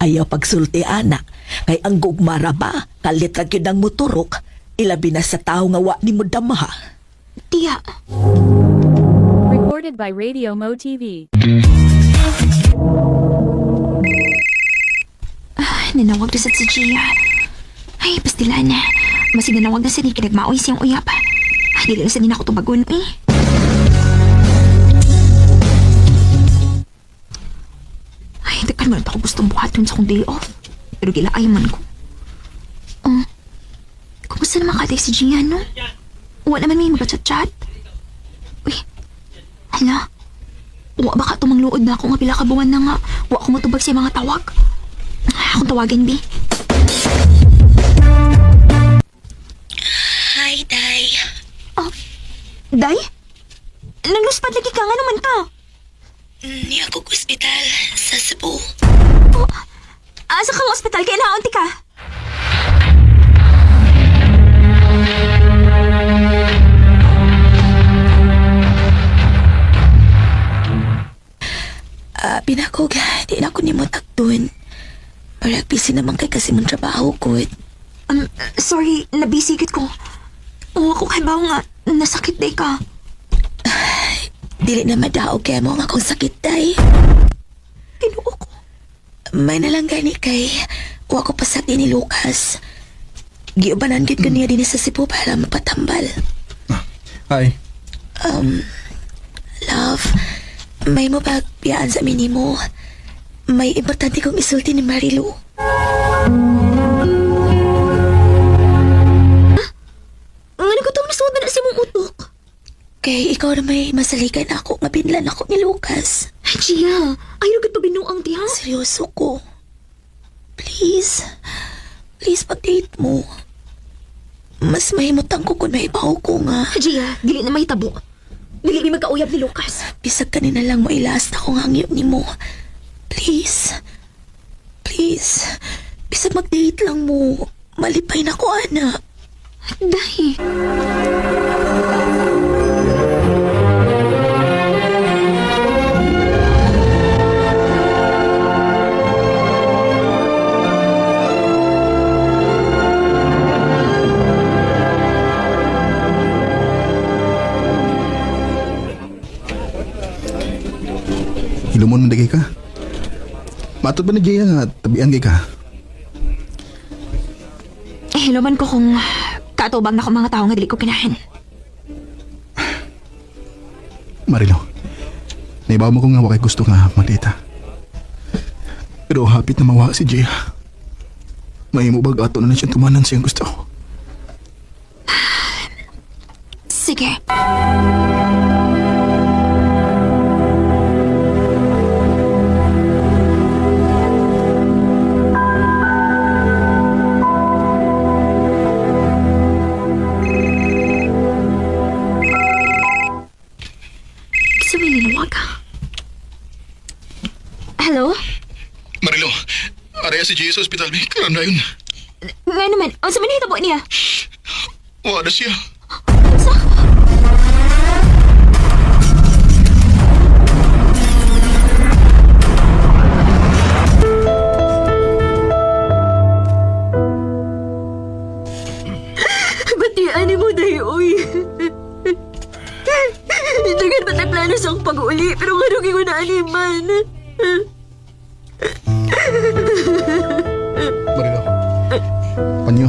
Ayaw pagsulti ana kay ang gugma ra ba kalit ra gyud ang motorok ilabi na sa tawo nga wa nimo damaha. Tiya. Recorded by Radio Mo TV. Ah, nanawag na sad si Gia. Ay, pastilan na. Masig nanawag na sad ni kinagmaoy siyang uyap. Ay, dili na sad ni nako tubagon eh. Ay, dagkan man ako gustong buhaton sa akong day off. Pero gilaay man ko. Oh, kumusta naman kaday si Gia, no? Wala naman may magchat-chat. Uy, hala. Wa baka tumangluod na ako nga pila ka buwan na nga. Wa ko motubag sa mga tawag. Akong tawagan, Bi. Hi, Day. Oh, Day? Nangluspad lagi ka nga naman ka. Ni ako ko ospital sa Cebu. Oh, asa kang ospital? Kaya naunti ka. Pinakog, di na ako nimo takdon. Parang busy naman kay kasi mong trabaho ko. Sorry, nabisigit ko. Oo, ako kay bawo nga. Nasakit day ka. Dili na madaog kay mo nga akong sakit day. Kinuo ko. May nalang gani kay wa ko pasakit ni Lucas. Giubanan gid ko niya dinhi sa Cebu para mapatambal. Hi. Love, may mo biyaan sa minimo. May importante kong isulti ni Marilu. Nga nagutom na suod na na sa imong utok. Kay ikaw na may masaligan ako nga binlan ako ni Lucas. Ay, Gia, ayaw gud pabinuang diha. Seryoso ko. Please. Please, pag-date mo. Mas mahimutang ko kung maibaw ko nga. Gia, dili na mahitabo. Dili mi magkauyab ni Lucas. Bisag kanina lang mo ilast akong hangyo ni mo. Please. Please. Bisag mag-date lang mo. Malipay na ko, ana. Day. Hilumon man dagay ka. Matod ba ni Jaya nga tabian kay ka? Eh, hello man ko kung katubang na ko mga tao nga dili ko kinahin. Marilo, naibaw mo ko nga wakay gusto nga magdita. Pero hapit na mawa si Jaya. Mahimo bag ato na na siyang tumanan siyang gusto. Sige. Kasi may nilawag ka. Hello? Marilo, araya si Jaya sa ospital. May karoon na yun. Nga naman, ang sa manahitabo niya. Wala siya. Sa? Batian mo dahil, uy. Dagan ba plano sa akong pag-uli, pero nga ko na animan. Panyo.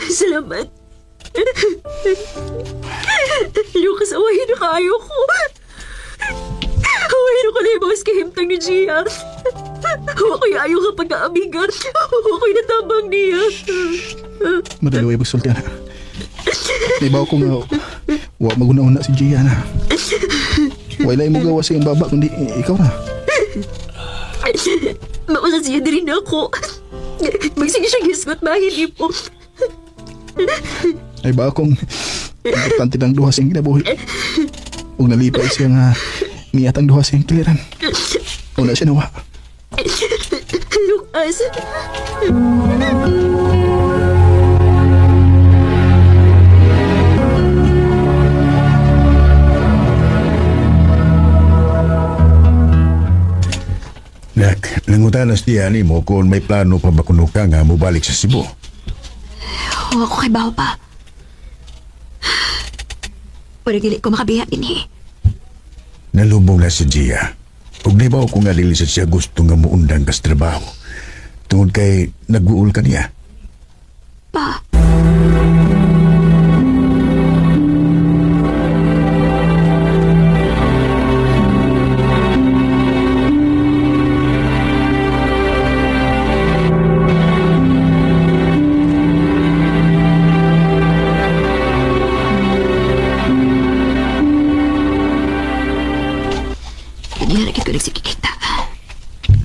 Salamat. Lucas, awahin na kaayo ko. Awahin na ko na yung kahimtang ni Gia. Huwag ko'y ayaw ka pag-aamiga. Huwag ko'y natabang niya. Madali ay pagsulti na. Ibaw ko nga wa maguna-una si Gia na. Wala mo gawa sa iyong baba kundi ikaw na. Mausa siya din ako. Magsige siya gisgot, mahili po. Ay ba akong importante ng duha sa iyong kinabuhi. Ug nalipay siya nga niyat ang duha sa iyong kiliran. Una siya nawa. Lucas. Nak, nangutanas niya ni mo kung may plano pa ba kuno ka nga mobalik sa Cebu. Wa ko kay bawo pa. Pero dili ko makabiya dinhi. Nalubong na si Gia. Ug nibaw ko nga dili sa siya gusto nga muundang kas trabaho. Tungod kay nag-uul ka niya. Pa. Kanina na ko nagsikikita.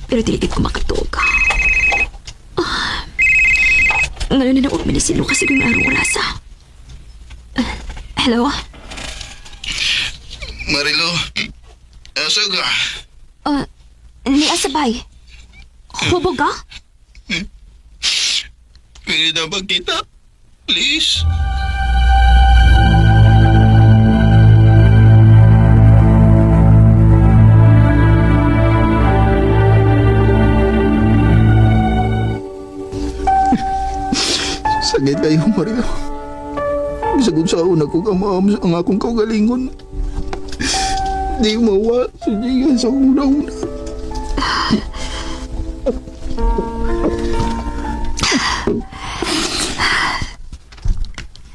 Pero dili ko makatog. Ah. Ngayon na naugman ni si Lucas yung araw orasa. Ah, hello? Marilo, asa ka? Ni asabay. Hubog ka? Pwede na ba kita? Please? Sakit kayo, Marilo. Bisag sa una ko kamaam ang akong kaugalingon. Di mawa sa Gia sa una-una.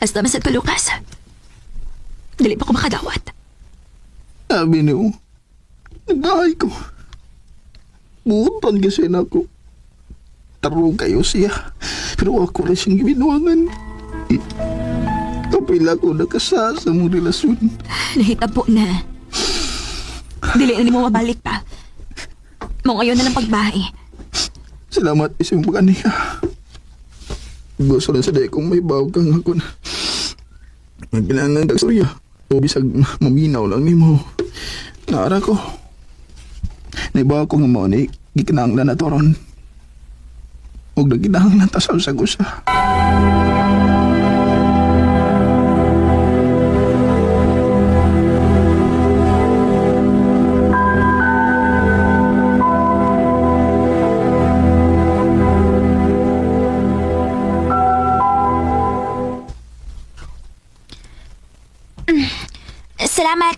Hasta masad ko, Lucas. Dili pa ko makadawat. Sabi niyo, nagbahay ko. Buotan kasi na ako. Tarong kayo siya. Pero ako na siyang gibinuangan. Kapila ko nakasa sa mong relasyon. Nahitabo na. Dili na nimo mabalik pa. Mo ngayon na lang pagbahay. Salamat isang pag-aniya. Gusto lang sa day kung may bawag kang ako na. Nagkinangan kag surya. O bisag maminaw lang nimo. Naara ko. Naibaw ko nga mao ni gikinahanglan na to ron. Ug nagkinahanglan ta sa usag usa. Salamat.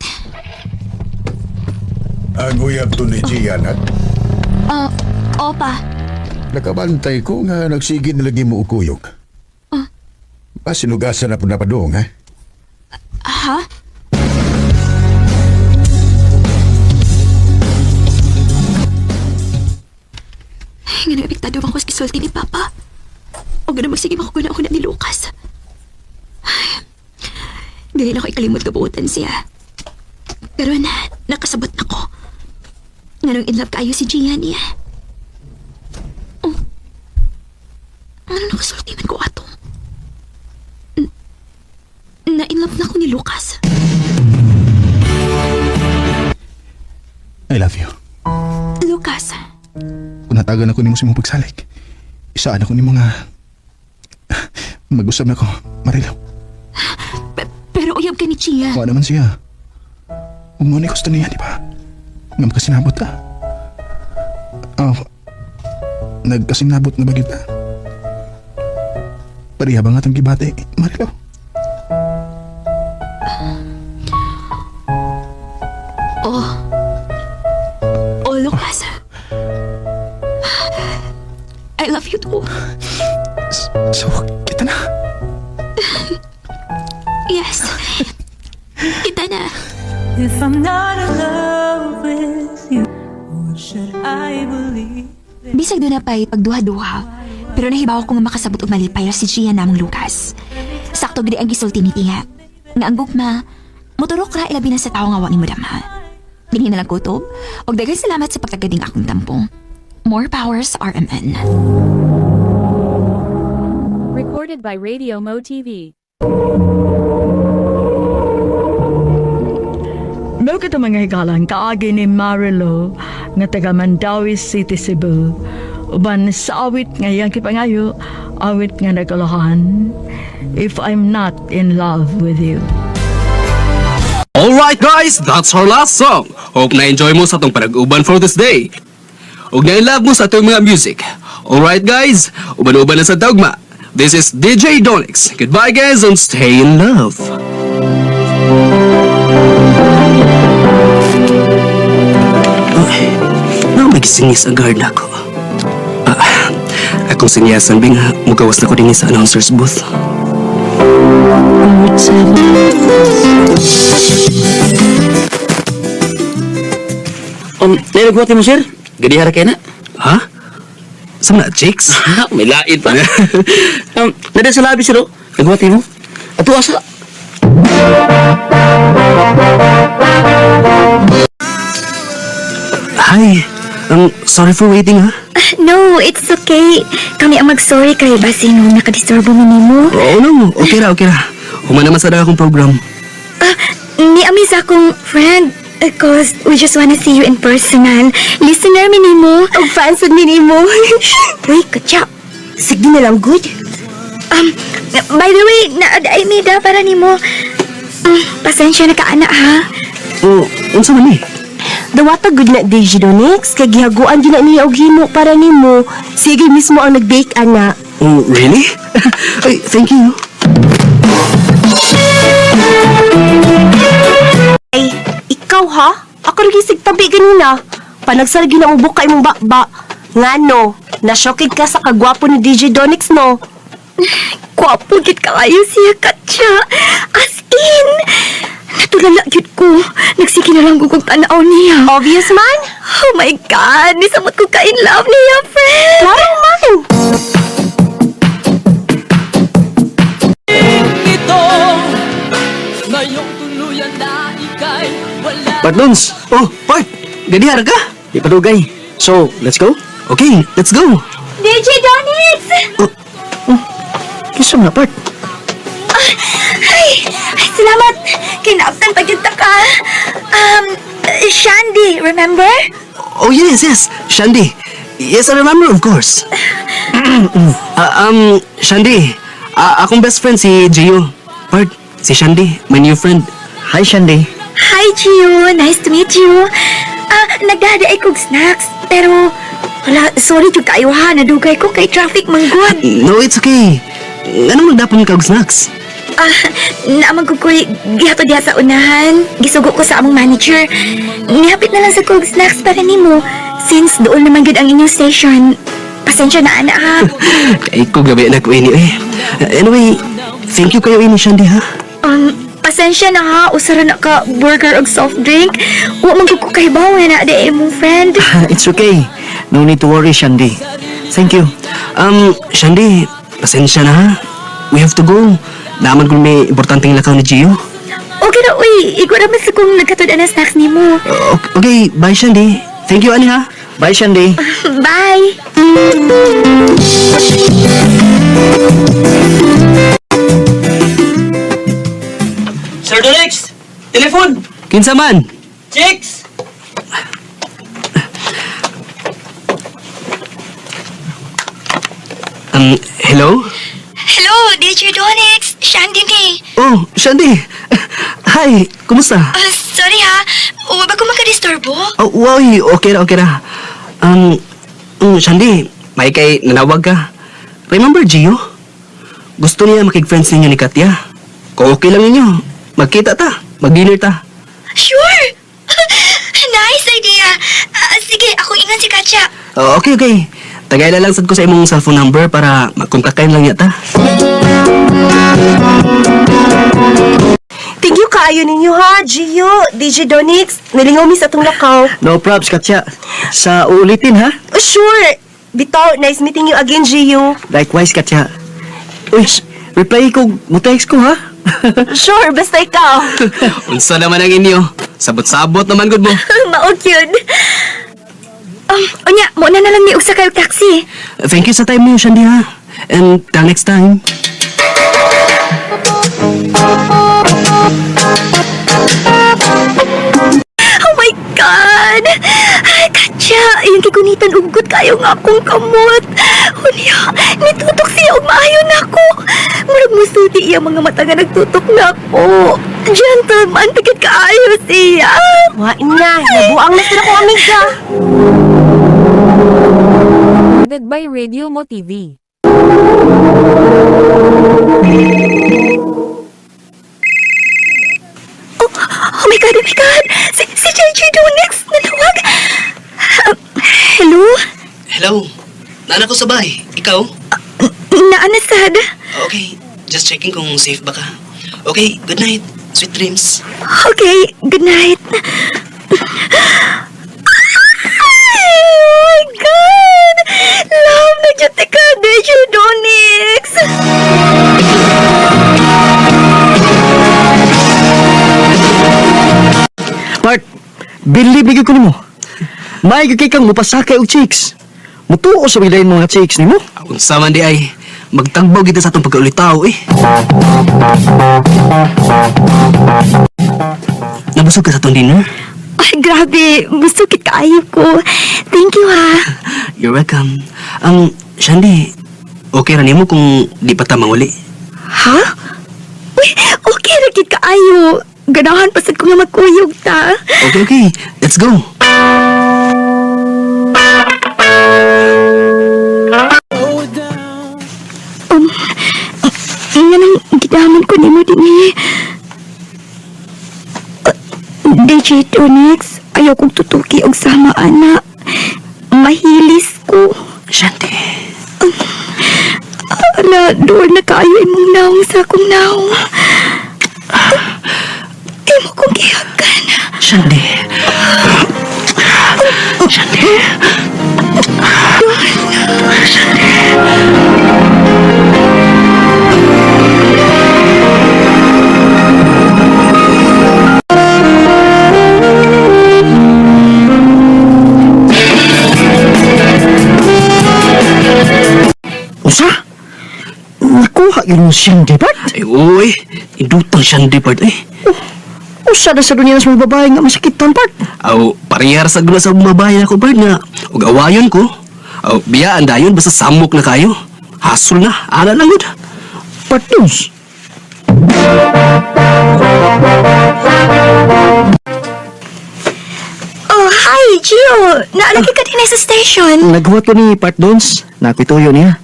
Ang uyab to ni Gia, nak. Opa. Nakabantay ko nga nagsigid na lagi mo ukuyog. Ah. Pasinugasan na po na padung, ha? Ha? Nga nang epektado bang ko sa gisulti ni Papa? O ganun magsige makuguna-una ni Lucas. Ay, dili na ko ikalimot kabuotan siya. Pero na, nakasabot na ko. Nganong in love kayo si Gia niya. Oh. Ano nakasulti man ko ato? Na in love na ko ni Lucas. I love you. Lucas, Kung natagan ako nimo sa imong pagsalik, isaan ako nimo nga mag-usab na ko, Marilo. Pero uyab ka ni Gia. Wa naman siya. Ug mo ni gusto niya, di ba? Nga makasinabot ta. Ah, nagkasinabot na ba kita? Pareha ba nga itong gibati, Marilo? Oh. Oh, Lucas. love you too. So, kita na. Yes. Kita na. If I'm not in love with you, what should I believe? Bisag doon na pa'y pagduha-duha. Pero nahibaw ko nga makasabot og malipay ra si Gia namong Lucas. Sakto gid ang gisulti ni Tia. Nga ang gugma, moturok ra ilabi na sa tawo nga wa nimo damha. Dinhi na lang kutob, og daghang salamat sa pagtagading akong tampo. More powers RMN. Recorded by Radio Mo TV. Mao kita mga higalan kaagi ni Marilo nga taga Mandawi City, Cebu. Uban sa awit nga iyang kipangayo, awit nga nagkalahan, If I'm Not in Love with You. Alright guys, that's our last song. Hope na-enjoy mo sa atong panag-uban for this day. Ug na-love mo sa atong mga music. Alright guys, uban-uban na sa dogma. This is DJ Donix. Goodbye guys and stay in love. Uy, na magisingis ang guard nako. Ah, akong sinyasan bing mugawas na ko dinhi sa announcer's booth. Nilagwati mo, sir? Gadihara kayo na? Ha? Sa mga chicks? May lain pa. Nada sa labi, sir, oh. Nagwati mo? Ato asa? Hi. Sorry for waiting, ha? No, it's okay. Kami ang mag-sorry kay basin nung nakadisturbo mo nimo. Oo, no. Okay ra, okay ra. Human naman sa akong program. Ah, ni ami sa akong friend. Cause we just wanna see you in personal. Listener mi nimo. Og fans mi nimo. Uy, katya. Sige na lang, good. By the way, naad ay mida para nimo. Pasensya na ka ana ha. Oh, unsa man ni? Dawata good na DJ Donix, kay gihaguan din na niya og himo para nimo. Sige mismo ang nag-bake ana. Oh, really? Ay, thank you. Ay, ikaw ha? Ako rin gisig tabi ganina. Panagsargi na ubok kay mong bakba. Ngano, nasyokid ka sa kagwapo ni DJ Donix no? Kwapo gid kaayo siya katya. As in. Natulala gyud ko. Nagsige na lang ko kung tanaw niya. Obvious man? Oh my God! Nisamot ko ka in love niya, friend! Klaro man! Ito, ngayong tuluyan na ika'y wala. Partnons! Oh, part! Gadihara ka? Di padugay. So, let's go? Okay, let's go. DJ Donix! Kisa na, part. Ay, ay, salamat! Kinaabtan pa gyud ta ka. Shandy, remember? Oh, yes, yes. Shandy. Yes, I remember, of course. Shandy, akong best friend si Gio. Part, si Shandy, my new friend. Hi, Shandy. Hi, Gio. Nice to meet you. Ah, nagdada ay kog snacks, pero wala, sorry jud kayo ha, nadugay ko kay traffic man gud. No, it's okay. Anong magdapon ka og snacks? Ah, naamang ko ko'y gihato diha sa unahan. Gisugo ko sa among manager. Nihapit na lang sa kog snacks para nimo. Since doon naman gud ang inyong station. Pasensya na ana ha. Kay ko gabi na ko ini eh. Anyway, thank you kayo ini Shandy ha. Pasensya na ha, usara na ka burger og soft drink. Wa man gud ko kahibaw nga naa di imong friend. It's okay. No need to worry, Shandy. Thank you. Shandy, pasensya na ha. We have to go. Naaman ko may importanteng lakaw ni Gio. Okay ra uy, igwa ra man sa kung nagkatud na snacks nimo. Okay, bye Shandy. Thank you ani ha. Bye, Shandy. Bye. Sir Donix! Telephone! Kinsa man? Chicks! Hello? Hello, DJ Donix. Shandy ni. Oh, Shandy. Hi, kumusta? Ah, sorry ha. Wa ba ko makadisturbo? Oh, wow, okay ra, okay ra. Shandy, may kay nanawag ka. Remember Gio? Gusto niya makig-friends ninyo ni Katya. Kung okay lang ninyo, magkita ta, mag-dinner ta. Sure! Nice idea! Ah, sige, ako ingon si Katya. Oh, okay, okay. Tagay na lang sad ko sa imong cellphone number para magkontakay lang yata. Thank you kaayo ninyo ha, Gio, DJ Donix. Nilingaw mi sa atong lakaw. No props, Katya. Sa uulitin, ha? Oh, sure. Bitaw, nice meeting you again, Gio. Likewise, Katya. Uy, reply ko, mo-text ko, ha? Sure, basta ikaw. Unsa naman ang inyo? Sabot-sabot naman gud mo. Mao gyud. Unya, mo na na lang ni og sakay og taxi. Thank you sa time niyo, Shandy, ha? And till next time. Oh my God! Ay, Katya, iyang gigunitan ugot kayo nga akong kamot. Unya, nitutok siya og maayo nako. Murag musulti iya mga mata nga nagtutok nako. Gentleman, tigit kaayo siya. Wa na, nabuang na sila kong amiga. Recorded by Radio Mo TV. Oh my God, oh my God! Si JJ Donix, nanawag! Hello? Hello. Nana ko sa bahay. Ikaw? Naana sad? Okay. Just checking kung safe ba ka. Okay, good night. Sweet dreams. Okay, good night. Ay, oh my God! Love na dyan ka, DJ Donix! Part, believe ni ko nimo. May kay kang mupasakay og chicks. Mutuo sa bilain mga chicks nimo. Unsa man di ay magtagbaw kita sa atong pagkaulitaw eh. Nabusog ka sa atong dinner? Ay, grabe. Busukit kaayo ko. Thank you, ha. You're welcome. Ang Shandy, okay ra nimo kung di pa ta manguli. Ha? Uy, okay ra gid kaayo. Ganahan pa sad ko nga magkuyog ta. Okay, okay. Let's go. Nga nang gidamon ko nimo dinhi. DJ Tonix, ayaw kong tutuki og sama ana. Mahilis ko. Shandy. Ala, doon na kaayo imong naong sa akong naong. Imo kong gihagan. Shandy. Shandy. Shandy. Usa? Nakuha yun mo siyang part? Ay, uy. Indutang Shandy part eh. Usa na sa dunya sa mga babae nga masakitan part. Aw, parehar sa gula sa babae ako part nga. Ug awayon ko. Aw, biyaan dayon basta samok na kayo. Hasol na, ana lang gud. Part Dons. Oh, hi, Gio. Naalagi ka din sa station. Naghuwat ko ni Part Dons. Nakwituyo niya.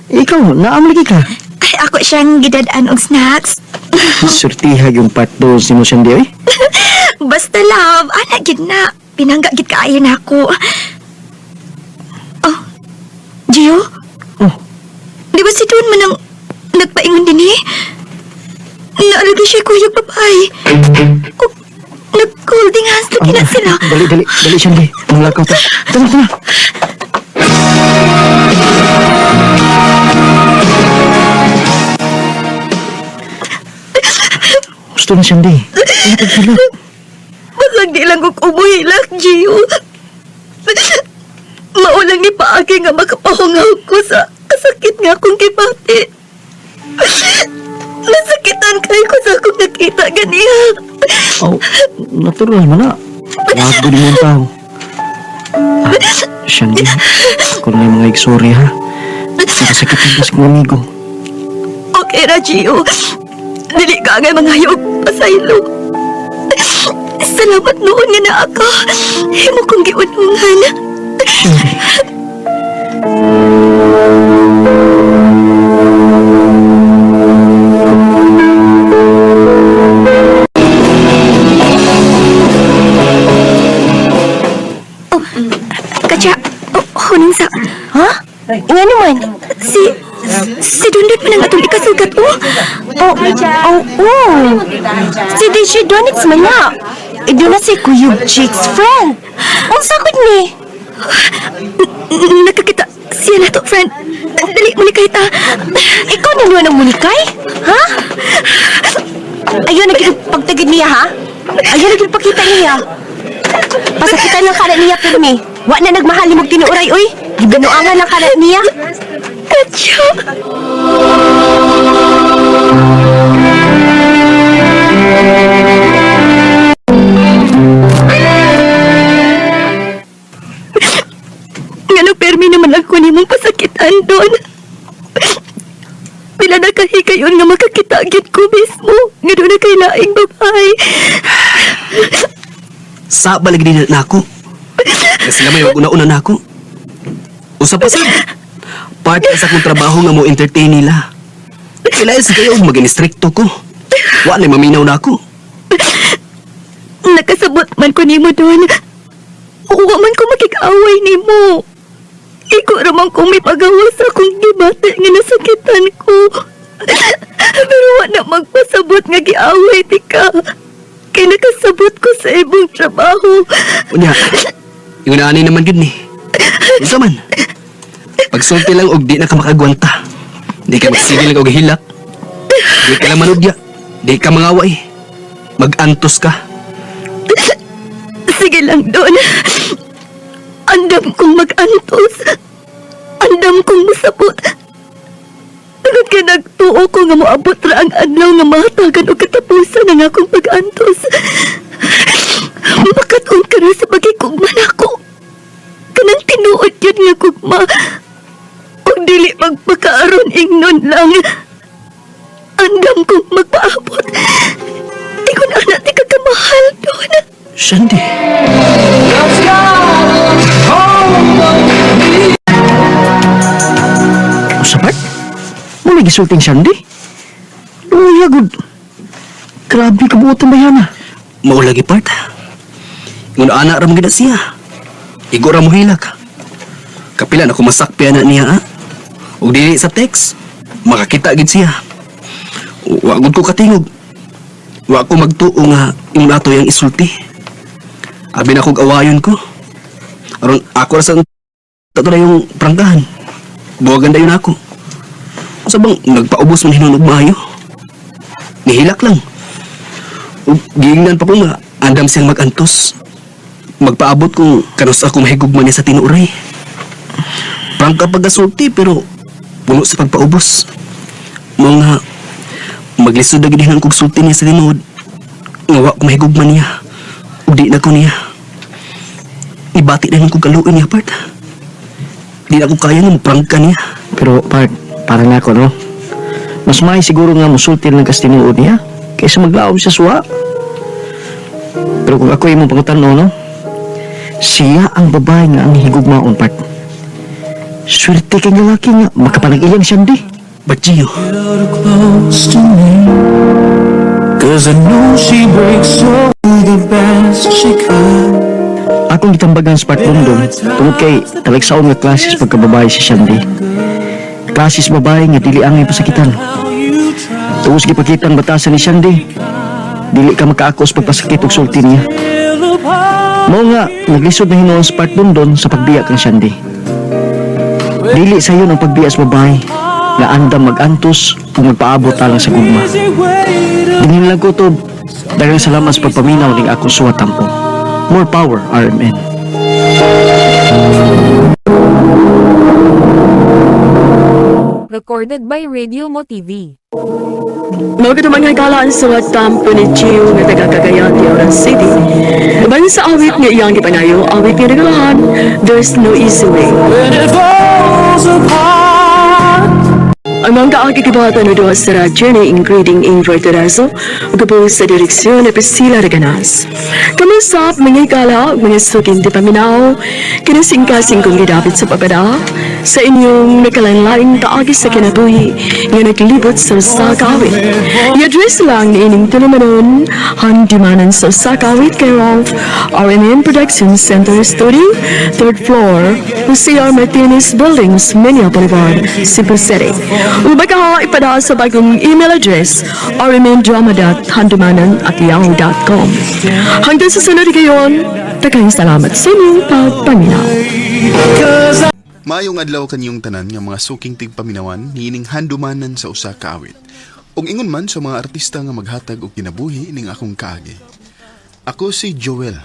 Ikaw, naamligi ka. Ay, ako siyang gidadaan og snacks. Surtiha yung Part Dons ni mo siyang di, oy. Basta love, ana gid na. Pinangga gid kaayo na ako. Oh, Gio? Oh. Di ba si Don man ang nagpaingon din eh? Naalagi siya kuyog babay. Oh, nag-holding hands lagi na sila. Dali, dali, dali siyang di. Manglakaw ta. Tara, tara. Gusto na siyang di. Ano paghilak? Basag di lang kong umuhilak, Gio. Maulang ni paagi nga makapahungaw ko sa kasakit nga akong gibati. Nasakitan kayo ko sa akong nakita ganiha. Oh, natural man na. Wag mo ang tao. Ah, Shandy, kung may mga igsorry ha. Nakasakit ang kas kong amigo. Okay ra, Gio. Dili ka nga mga hayop pasaylo. Salamat noon nga naa ka. Himo kong giunungan. Shandy. Oh, Katya, oh, huning sa... Ha? Nga naman, si Dundot man ang atong ikasugat, oh. Oh. Si DJ Donix man na. Doon na si Kuyog Chick's friend. Unsa gud ni? Nakakita siya na to, friend. Dali, mulikay ta. Ikaw na niyo ang mulikay? Ha? Ayun, naging pagtagid niya, ha? Ayun, naging pakita niya. Pasakitan lang kana niya, pirmi. Wa na nagmahal ni mong tinuuray, uy. Giganuangan lang kana niya. Katyo! Ngano permi naman ako nimong pasakitan doon. Pila na kahigayon nga makakita gid ko mismo. Nga doon na kay laing babae. Sa balag din na ako. Nga sila may una-una na ako. Usa pa sad. Part na sa akong trabaho nga mo entertain nila. Kailangan sa kayo maging stricto ko. Wa na maminaw na ako. Nakasabot man ko nimo doon. Wa man ko makig-away nimo. Iko ramang kong may pagawas akong gibati nga nasakitan ko. Pero wa na magpasabot nga giaway ti ka. Kay nakasabot ko sa ibong trabaho. Unya, yung naani naman yun ni. Unsa man? Pagsulti lang og di na ka makagwanta. Di ka magsige lang og hilak. Di ka lang manudya. Di ka mangaway. Mag-antos ka. Sige lang doon. Andam kong mag-antos. Andam kong masabot. Tungod kay nagtuo ko nga moabot ra ang adlaw nga mahatagan og katapusan ang akong pag-antos. Makatuon ka ra sa pagkikugma nako. Kanang tinuod yun nga gugma. Og dili magpakaaron ingnon lang. Andam kong magpaabot. Ingon ana ti kakamahal doon. Shandy. Usa part? Muna gisulting Shandy? Luya gud. Grabe kabuotan ba yan ah? Mao lagi part. Ingon ana ra man gid siya. Igo ra mo hilak. Kapila na ko masakpi ana niya ah. Ug dili sa text, makakita gid siya. Wa gud ko katingog. Wa ko magtuo nga ingon ato yang isulti. Abi na kog awayon ko. Aron ako ra sa tato na yung prangkahan. Buwagan dayon ako. Sa bang nagpaubos man hinunog maayo. Nihilak lang. Ug giingnan pa ko nga andam siyang magantos. Magpaabot kung kanus ako mahigugma niya sa tinuray. Prangka pagkasulti pero puno sa pagpaubos. Mga maglisod na gid kog sulti niya sa tinuod. Nga wa ko mahigugma niya. Ug di na ko niya. Ibati na kog kaluoy niya part. Di na ko kaya nga moprangka niya. Pero part, para na ako no? Mas may siguro nga musulti lang kas tinuod niya kaysa maglaom siya suwa. Pero kung ako imong pangutan-on, no? Siya ang babae nga ang higugmaon part. Swerte kay lalaki nga makapanag-iyang Shandy. But Gio, Close to me, 'cause I know she breaks so the best she could. Akong gitambagan sa Part London tungod kay talagsaon nga klases pagkababae si Shandy. Klases babae nga dili angay pasakitan. Tungod sa gipakitang batasan ni Shandy, dili ka makaakos pagpasakit og sulti niya. Mao nga naglisod na hinuon sa Part London sa pagbiya kang Shandy. Dili sayon ang pagbiya sa babae nga andam mag-antos ug magpaabot alang sa gugma. Dinhin lang ko to. Daghang salamat sa pagpaminaw ning akong suwat tampo. More power, RMN. Recorded by Radio Mo TV. Mao gid mga higala ang suwat tampo ni Gio nga taga Cagayan de Oro City. Uban sa awit nga iyang gipanayo, awit nga nagalahan, There's No Easy Way. When it falls apart. Ang mga kaagi gibata no duha sa radyo ni Ingriding Ingvar Terazo ug sa direksyon ni Priscilla Reganas. Kamo Kinausap mga higala, mga suking di paminaw, kinasingkasing kong gidapit sa pagpada, sa inyong nakalanlaing kaagi sa kinabuhi, nga naglibot sa usa ka awit. I-address lang ni ining tulumanon, handimanan sa usa ka awit kay Ralph, RMN Production Center Studio, 3rd floor, Jose R. Martinez Buildings, Minya Boulevard, Cebu City. Ubay ka ipada sa bagong email address, rmndrama.handumanan@yahoo.com. Hanggang sa sunod gayon, daghang salamat sa inyong pagpaminaw. Maayong adlaw kanyong tanan nga mga suking tigpaminawan niining handumanan sa usa ka awit. Ug ingon man sa mga artista nga maghatag og kinabuhi ning akong kaagi. Ako si Joel.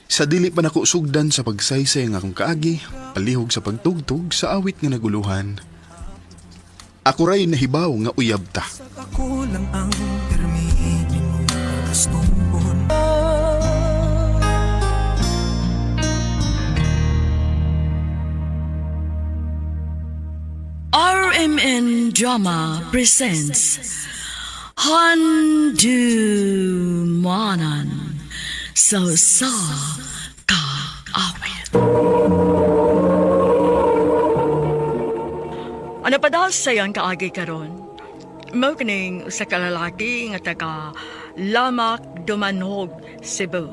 Sa dili pa nako sugdan sa pagsaysay ang akong kaagi, palihog sa pagtugtog sa awit nga naguluhan. Ako ray nahibaw nga uyab ta. Ako lang ang permitin mong gustong. RMN Drama presents Handumanan sa usa ka awit. Ano pa daw sayang kaagi karon? Mao kining usa ka lalaki nga taga Lamak Dumanhog, Cebu.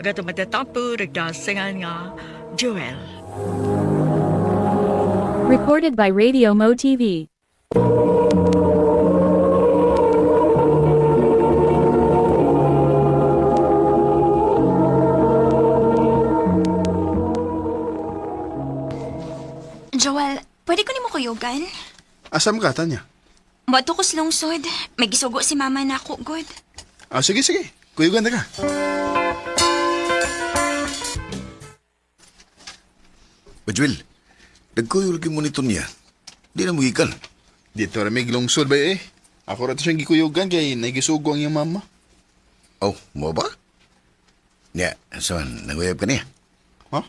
Aga tumatatampo nagdasingan nga Joel. Recorded by Radio Mo TV. Joel, pwede ko nimo kuyugan? Asam ka, Tanya? Moadto ko sa lungsod. May gisugo si mama na ako, good. Ah, sige, sige. Kuyugan na ka. Bajwil, nagkuyog mo nito niya. Di na mo gikan. Dito ra may lungsod ba eh. Ako ra to siyang gikuyugan kay nagisugo ang iyang mama. Oh, mo ba? Niya, saan, naguyab ka niya? Ha?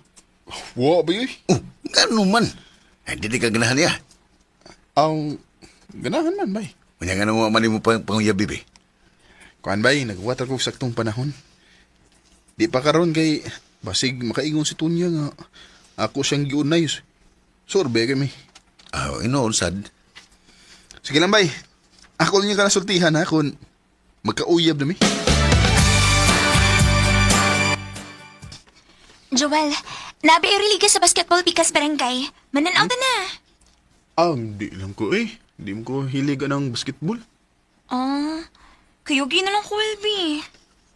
Wa ba yun? Oh, gano man. Ay, di ka ganahan niya. Ang ganahan man bay. Unya nga naman man mo pang panguyab, bibi. Kuan bay, nagwater ko saktong panahon. Di pa karon kay basig makaingon si Tunya nga ako siyang giunay. Sorbe kami. Ah, inoon sad. Sige lang bay. Ako niya ka nasultihan ha kung magkauyab na mi. Joel, nabi ay ka sa basketball pikas barangay. Mananaw ta na. Ah, di lang ko eh. Di mo ko hilig ang basketball. Oh, kuyugi na lang ko, Albi.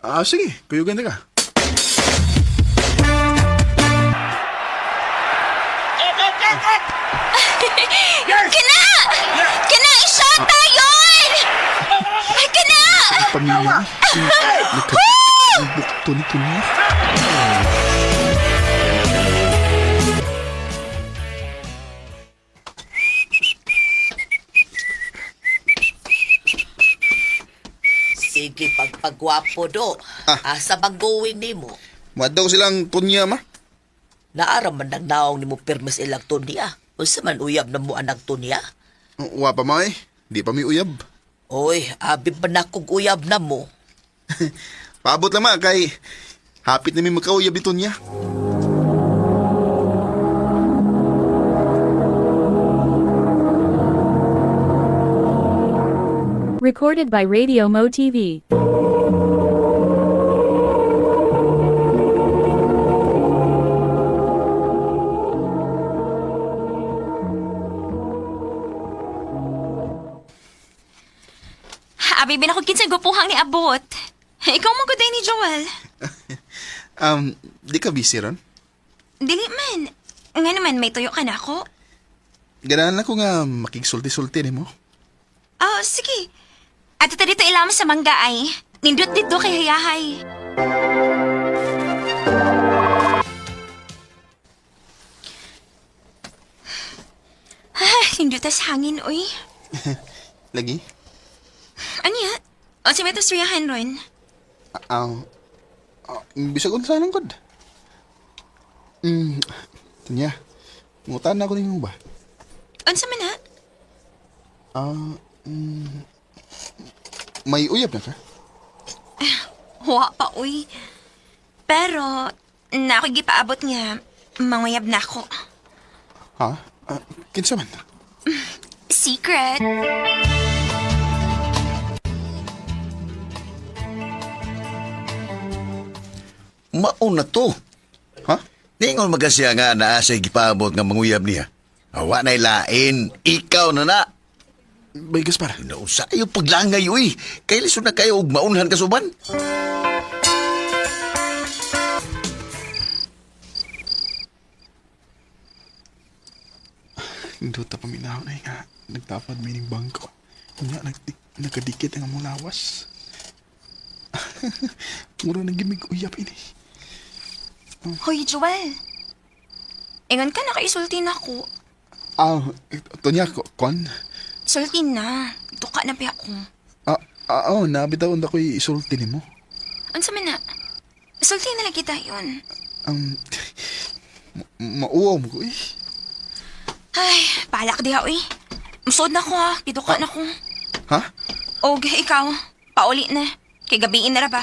Ah, sige. Kuyugan na ka. Kana! Kana, i-shot tayon! Ay, kana! Pamilya. Nagka... Ang bukto ni Tunya. Sige, pagpagwapo do. Asa bang going nimo? Madaw silang Tunya, ma. Naara man nang naong nimo pirmis ilang tunya. Unsa man uyab na mo anang tunya? Wa pa ma eh. Di pa mi uyab. Oy, abi pa na kog uyab na mo. Paabot lang ma kay hapit na mi magkauyab ni Tunya. Recorded by Radio Mo TV. Abi, binakog kinsay gwapuhang ni Abot. Ikaw mo ni Joel. Di ka busy ron? Dili man. Nga naman, may tuyo ka na ako. Ganahan ako nga makigsulti-sulti nimo. Oh, sige. Ato ta dito ilama sa mangga ay. Nindot dito kay hayahay. Ah, nindot tas hangin, uy. Lagi? Ano ya? O sa may riyahan ron. Ah, ah, bisag unsa nang gud. Tanya. Ngutan na ako nimo ba? Unsa man ha? Ah, may uyab na ka? Wa pa, uy. Pero, na ako'y gipaabot nga, manguyab na ako. Ha? Kinsa man? Secret. Mauna to. Ha? Ningon magkasya nga naa sa gipaabot nga manguyab niya. Awa na ilain, ikaw na na. Bay Gaspar. Nausa ayo paglangay uy. Kay lisod na kayo og maunhan kasuban. Nindot pa paminaw na nga. Nagtapad mining bangko. Unya, nagkadikit ang among lawas. Mura nang gimig uyap ini. Hoy, Joel. Ingon ka, nakaisulti na ako. Ah, Tonya, kwan? Sulti na. Duka na ba ako. Oh, nabitaw na ko'y isulti nimo. Unsa man na? Sulti na lagi dayon. Mauaw mo ko eh. Ay, palak diha uy. Musod na ko ha. Giduka na ko. Ha? Og ikaw, pauli na. Kay gabiin na ra ba?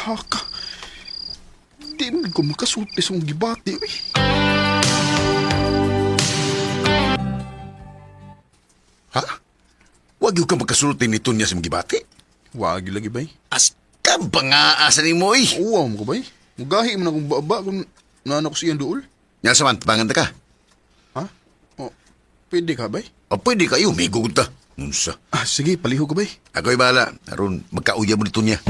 Haka. Di man ko makasulti sa mong gibati, uy. Ha? Wag yung ka makasulti ni Tonya sa mga gibati. Wag lagi bay. As ka ba nga asa ni mo eh? Uwaw mo ko bay. Mugahi man akong baba kung naano ko siyang duol. Nga sa man, tabangan ta ka. Ha? Oh, pwede ka bay? O pwede kayo, may ta. Unsa? Ah, sige, palihog ko bay. Ako'y bahala. Aron, magkauyab mo ni Tonya.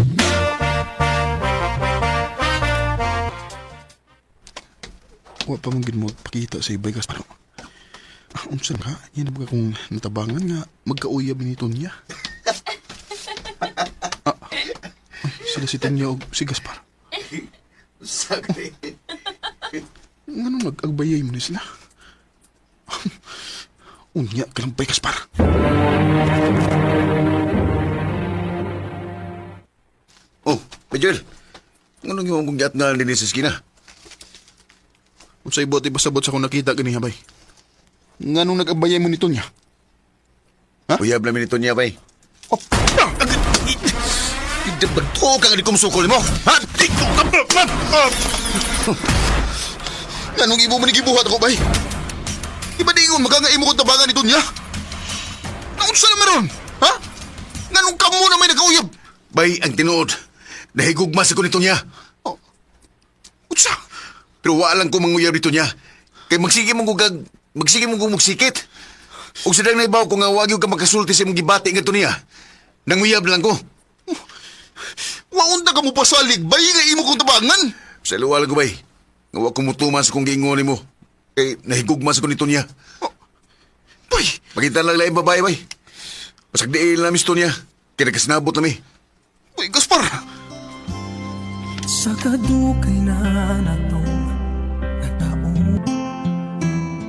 Wa pa man gid mo pakita sa ibay kas ano. Ah, unsa ka? Yan ba kung natabangan nga magkauyab ni Tonya? Ah, ay, sila si Tonya og si Gaspar. Sabi. Ngano nag-agbayay mo ni sila? Unya ka lang bay Gaspar. Oh, Joel. Nganong yung kong giat nga din sa eskina? Unsay buot ipasabot sa akong nakita ganiha bay? Nganong nag-agbayay mo ni Tonya? Ha? Uyab namin ni Tonya, bay. Oh, Idabag ka nga di kumusukol mo. Ha? Di ko ka Nganong imo man gibuhat ako bay? Iba di ingon maganga imo kong tabangan ni Tonya? Naunsa na meron? Ha? Nganong kamo na may nagkauyab? Bay, ang tinuod. Nahigugma sa ko ni Tonya. Oh. Unsa? Pero wala lang ko manguyab ni Tonya. Kay magsige mong gugag, magsige mong gumugsikit. Ug sa dang naibaw ko nga wag yung ka makasulti sa imong gibati nga niya. Nanguyab lang ko. Waunta ka mo pasalig, bay nga imo kong tabangan. Sa luwal ko bay. Nga wa ko mutuman sa kong giingon nimo. Kay nahigugma sa ko nito niya. Oh. Bay! Pakita lang laing babae bay. Basag diil namin sa niya. Kaya nagkasinabot nami. Bay, Gaspar! Sa kadukay na natong nataon,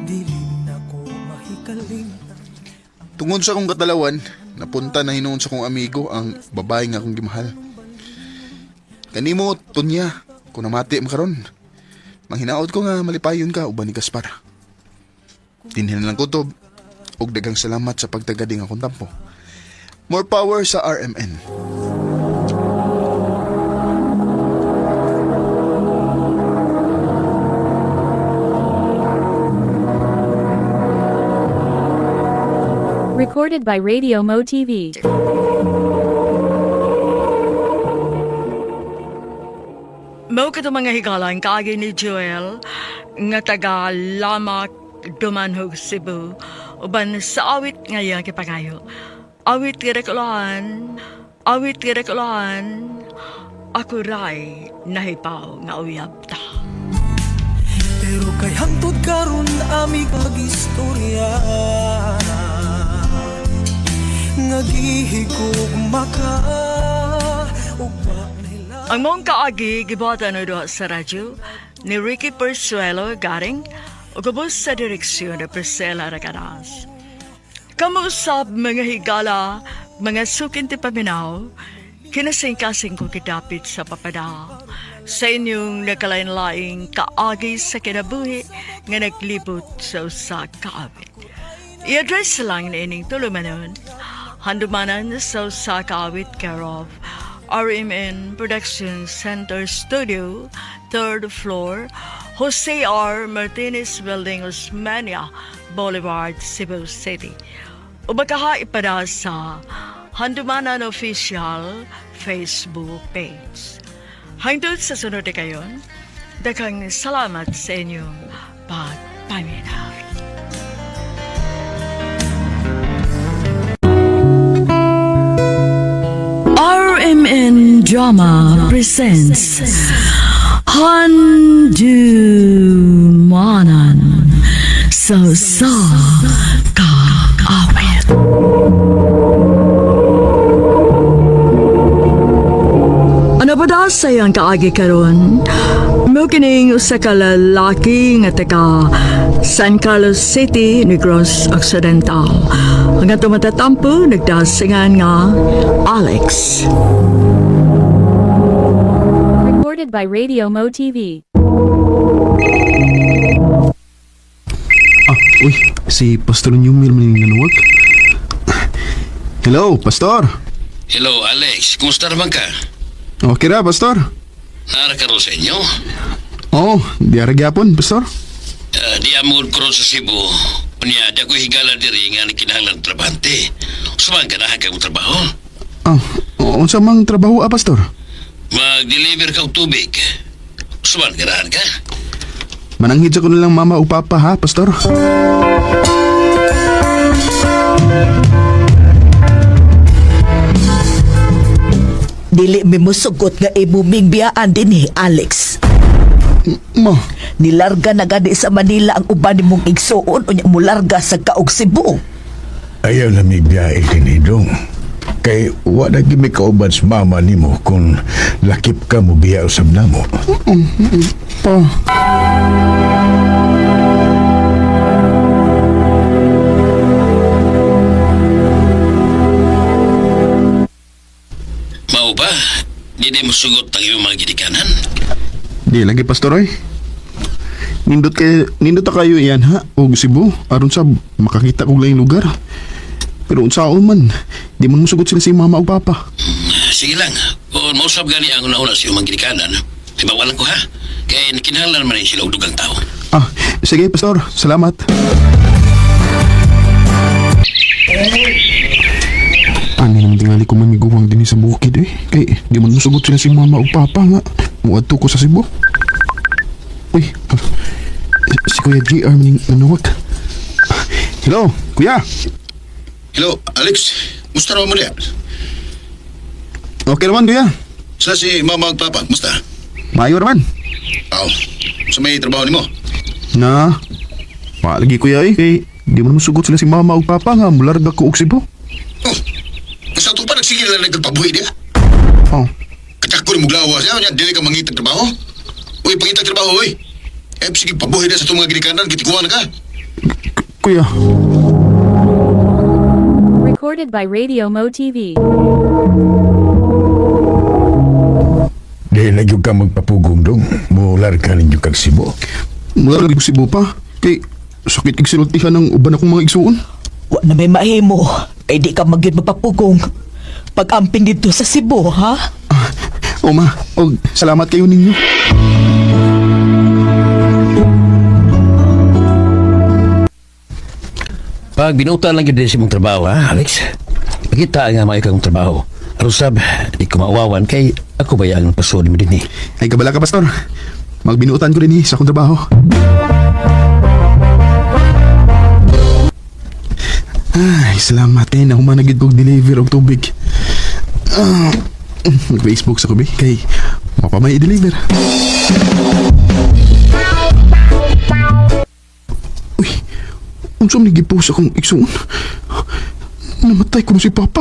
dili na ko mahikalimtan. Tungod sa akong katalawan, napunta na hinuon sa akong amigo ang babae nga akong gimahal. Kanimo, Tonya, kung namati mo karon, manghinaot ko nga malipayon ka uban ni Gaspar. Dinhin lang kutob, ug daghang salamat sa pagtagading akong tampo. More power sa RMN. Recorded by Radio Mo TV. Mao kato mga higalan kaagi ni Joel nga taga Lamak, Dumanhog, Cebu uban sa awit nga iyang gipangayo. Awit nga dakulaan, awit nga dakulaan, ako ray nahipaw nga uyab ta. Pero kay hangtod karon ami kag-istorya nga gihigugma ka ug Ang mong kaagi gibuhatan na duha sa radyo ni Ricky Persuelo Garing ug ubos sa direksyon ni Priscilla Raganas. Kamuusab mga higala, mga sukin ti paminaw, kinasing-kasing ko kidapit sa papada. Sa inyong nagkalain-laing kaagi sa kinabuhi nga naglibot sa usa ka awit. I-address lang na ining tulumanon, handumanan sa usa ka awit care of RMN Production Center Studio, third floor, Jose R. Martinez Building, Osmeña Boulevard, Cebu City. O baka ipada sa Handumanan Official Facebook page. Hangtod sa sunod na kayon, daghang salamat sa inyong pagpaminaw. RMN Drama presents Handumanan sa sa kaawit. Ano ba daw sa iyang kaagi karon? Mo kining usa ka lalaki nga taga San Carlos City, Negros Occidental. Ang atong matatampo nagdasingan nga Alex. Recorded by Radio Mo TV. Ah, uy, si Pastor Nyumil man yung nanuwag. Hello, Pastor. Hello, Alex. Kumusta naman ka? Okay ra, Pastor. Nara ka ron sa inyo? Oo, di ara gyapon, Pastor. Di amod ko ron sa Cebu. Unya, di ako higala diri nga ni kinahanglan trabahante. Sumang ka na kang trabaho. Ah, unsa mang trabaho ah, Pastor? Mag-deliver ka og tubig. Sumang ganahan ka? Mananghid sa ko na lang mama o papa ha, Pastor. Dili mi musugot nga imo ming biyaan dinhi, Alex. Ma. Nilarga na gani sa Manila ang uban nimong igsuon unya mularga sa kaog Cebu. Ayaw na may biyahe tinidong. Kay wa na gimi kauban sa mama nimo kung lakip ka mo biya usab namo. Pa. Mao ba? Di na mo sugot ang iyong mga gidikanan? Di lagi, Pastor oy. Nindot kay nindot ta kayo iyan ha og Cebu aron sa makakita kog laing lugar. Pero unsaon man, di man musugot sila si mama o papa. Sige lang. Kung mausap gani ang una-una sa iyong mga gidikanan, ibawalan ko ha. Kay kinahanglan man rin sila og dugang tao. Ah, sige Pastor, salamat. Ani naman tingali ko mamiguwang din sa bukid eh. Kay di man musugot sila si mama o papa nga. Muadto ko sa Cebu. Uy, si Kuya JR maning nanuwag. Hello, Kuya. Hello, Alex. Musta naman mo niya? Okay naman, Kuya. Sa si mama ug papa, musta? Maayo naman. Aw, sa may trabaho nimo? Na, palagi kuya eh. Kay di man musugot sila si mama o papa nga mularga ko og Cebu. Sa ato pa nagsige lang nagpabuhi diya. Oh. Katak ko ni muglawa siya, nya dili ka mangitag trabaho. Uy, pangitag trabaho uy. Eh, sige, pabuhi na sa itong mga ginikanan, gitikuan na ka. Kuya. Recorded by Radio Mo TV. Di na gyud ka magpapugong dong. Mular ka ninyo kag Cebu. Mularga ko Cebu pa. Kay sakit kag sinultihan ng uban akong mga igsuon. Wa na may mahimo. Kay di ka magyud magpapugong. Pag-amping dito sa Cebu, ha? O ma, og salamat kayo ninyo. Pag binutan lang yun din sa imong trabaho, ha, Alex? Pagkita nga maayo kang trabaho. Aron sab, di ko mauwawan kay ako ba ang pasod mo din eh. Ay kabala ka pastor. Magbinutan ko din eh sa akong trabaho. Ay, salamat eh. Nahuman na gid kog deliver og tubig. Ah, mag-Facebook sa kubi kay mapamay i-deliver. Uy, unsa man gipost akong igsuon? Namatay ko na si Papa.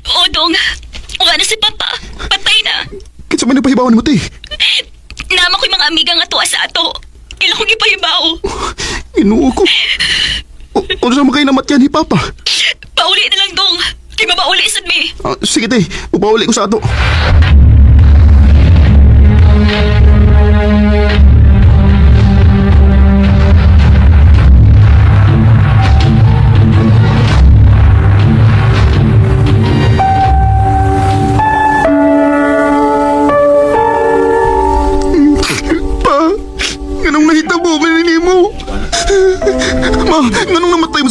Odong, wala na si Papa. Patay na. Kinsa man napahibawan nimo te? Nama ko'y mga amiga nga tuwa sa ato. Ila kong ipahibaw. Ginoo ko. Unsa man kay namatyan ni Papa? Pauli na lang dong. Kay mabauli sad mi. Ah, sige te, upauli ko sa ato.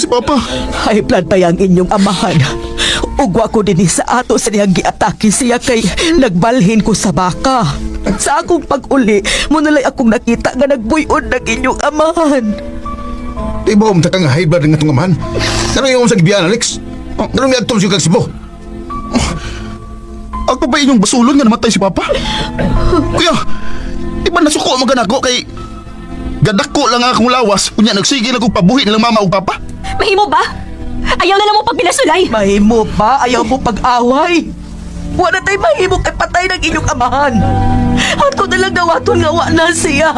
si Papa? High blood pa ang inyong amahan. Ugwa ko dinhi sa ato sa niyang giatake siya kay nagbalhin ko sa baka. Sa akong pag-uli, mo nalay akong nakita nga nagbuyon ng inyong amahan. Di ba umta ka nga high blood nga itong amahan? Anong yung sa gibiyan, Alex? Anong niadtom siya kag Cebu? Ako ba inyong basulon nga namatay si Papa? Kuya, di ba nasuko mo ganako kay gadako lang akong lawas, unya nagsige lang kong pabuhi nilang mama ug papa? Mahimo ba? Ayaw na lang mo pagpinasulay. Mahimo ba? Ayaw mo pag-away? Wala tay mahimo kay patay ng inyong amahan. Ato na lang dawaton nga wa na siya.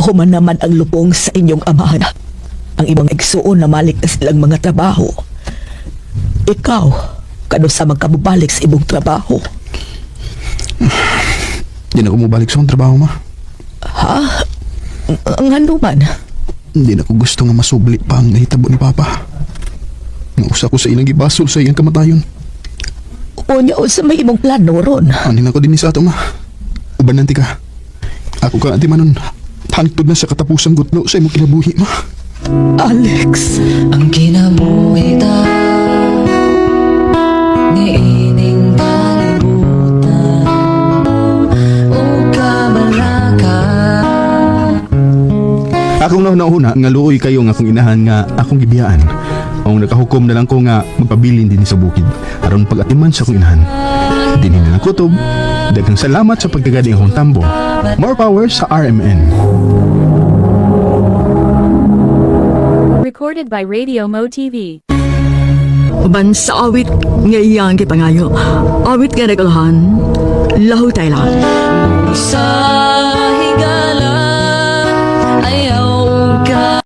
Human naman ang lupong sa inyong amahan. Ang ibang igsuon na malik na silang mga trabaho. Ikaw, kano sa magkabubalik sa ibong trabaho. Di na ko mobalik sa akong trabaho, ma. Ha? Ang ano man? Hindi na ko gusto nga masubli pa ang nahitabo ni Papa. Nausa ko sa ilang gibasol sa iyang kamatayon. Unya, sa may imong plano ron. Anin ako din sa ato, ma. Uban nanti ka. Ako ka, anti manon. Hangtod na sa katapusang gutlo sa imong kinabuhi, ma. Alex. Ang kinabuhi ta Niining kalibutan O kabalaka. Akong nauna-una nga luoy kayo nga akong inahan nga akong gibiyaan. Ang nakahukom na lang ko nga magpabilin din sa bukid aron pag-atiman sa akong inahan. Dinhi na lang kutob. Daghang salamat sa pagtagadi akong tambo. More power sa RMN. Recorded by Radio Mo TV. Uban sa awit nga iyang gipangayo. Awit nga nagulahan, lahutay lang. Sa higala ayaw ka.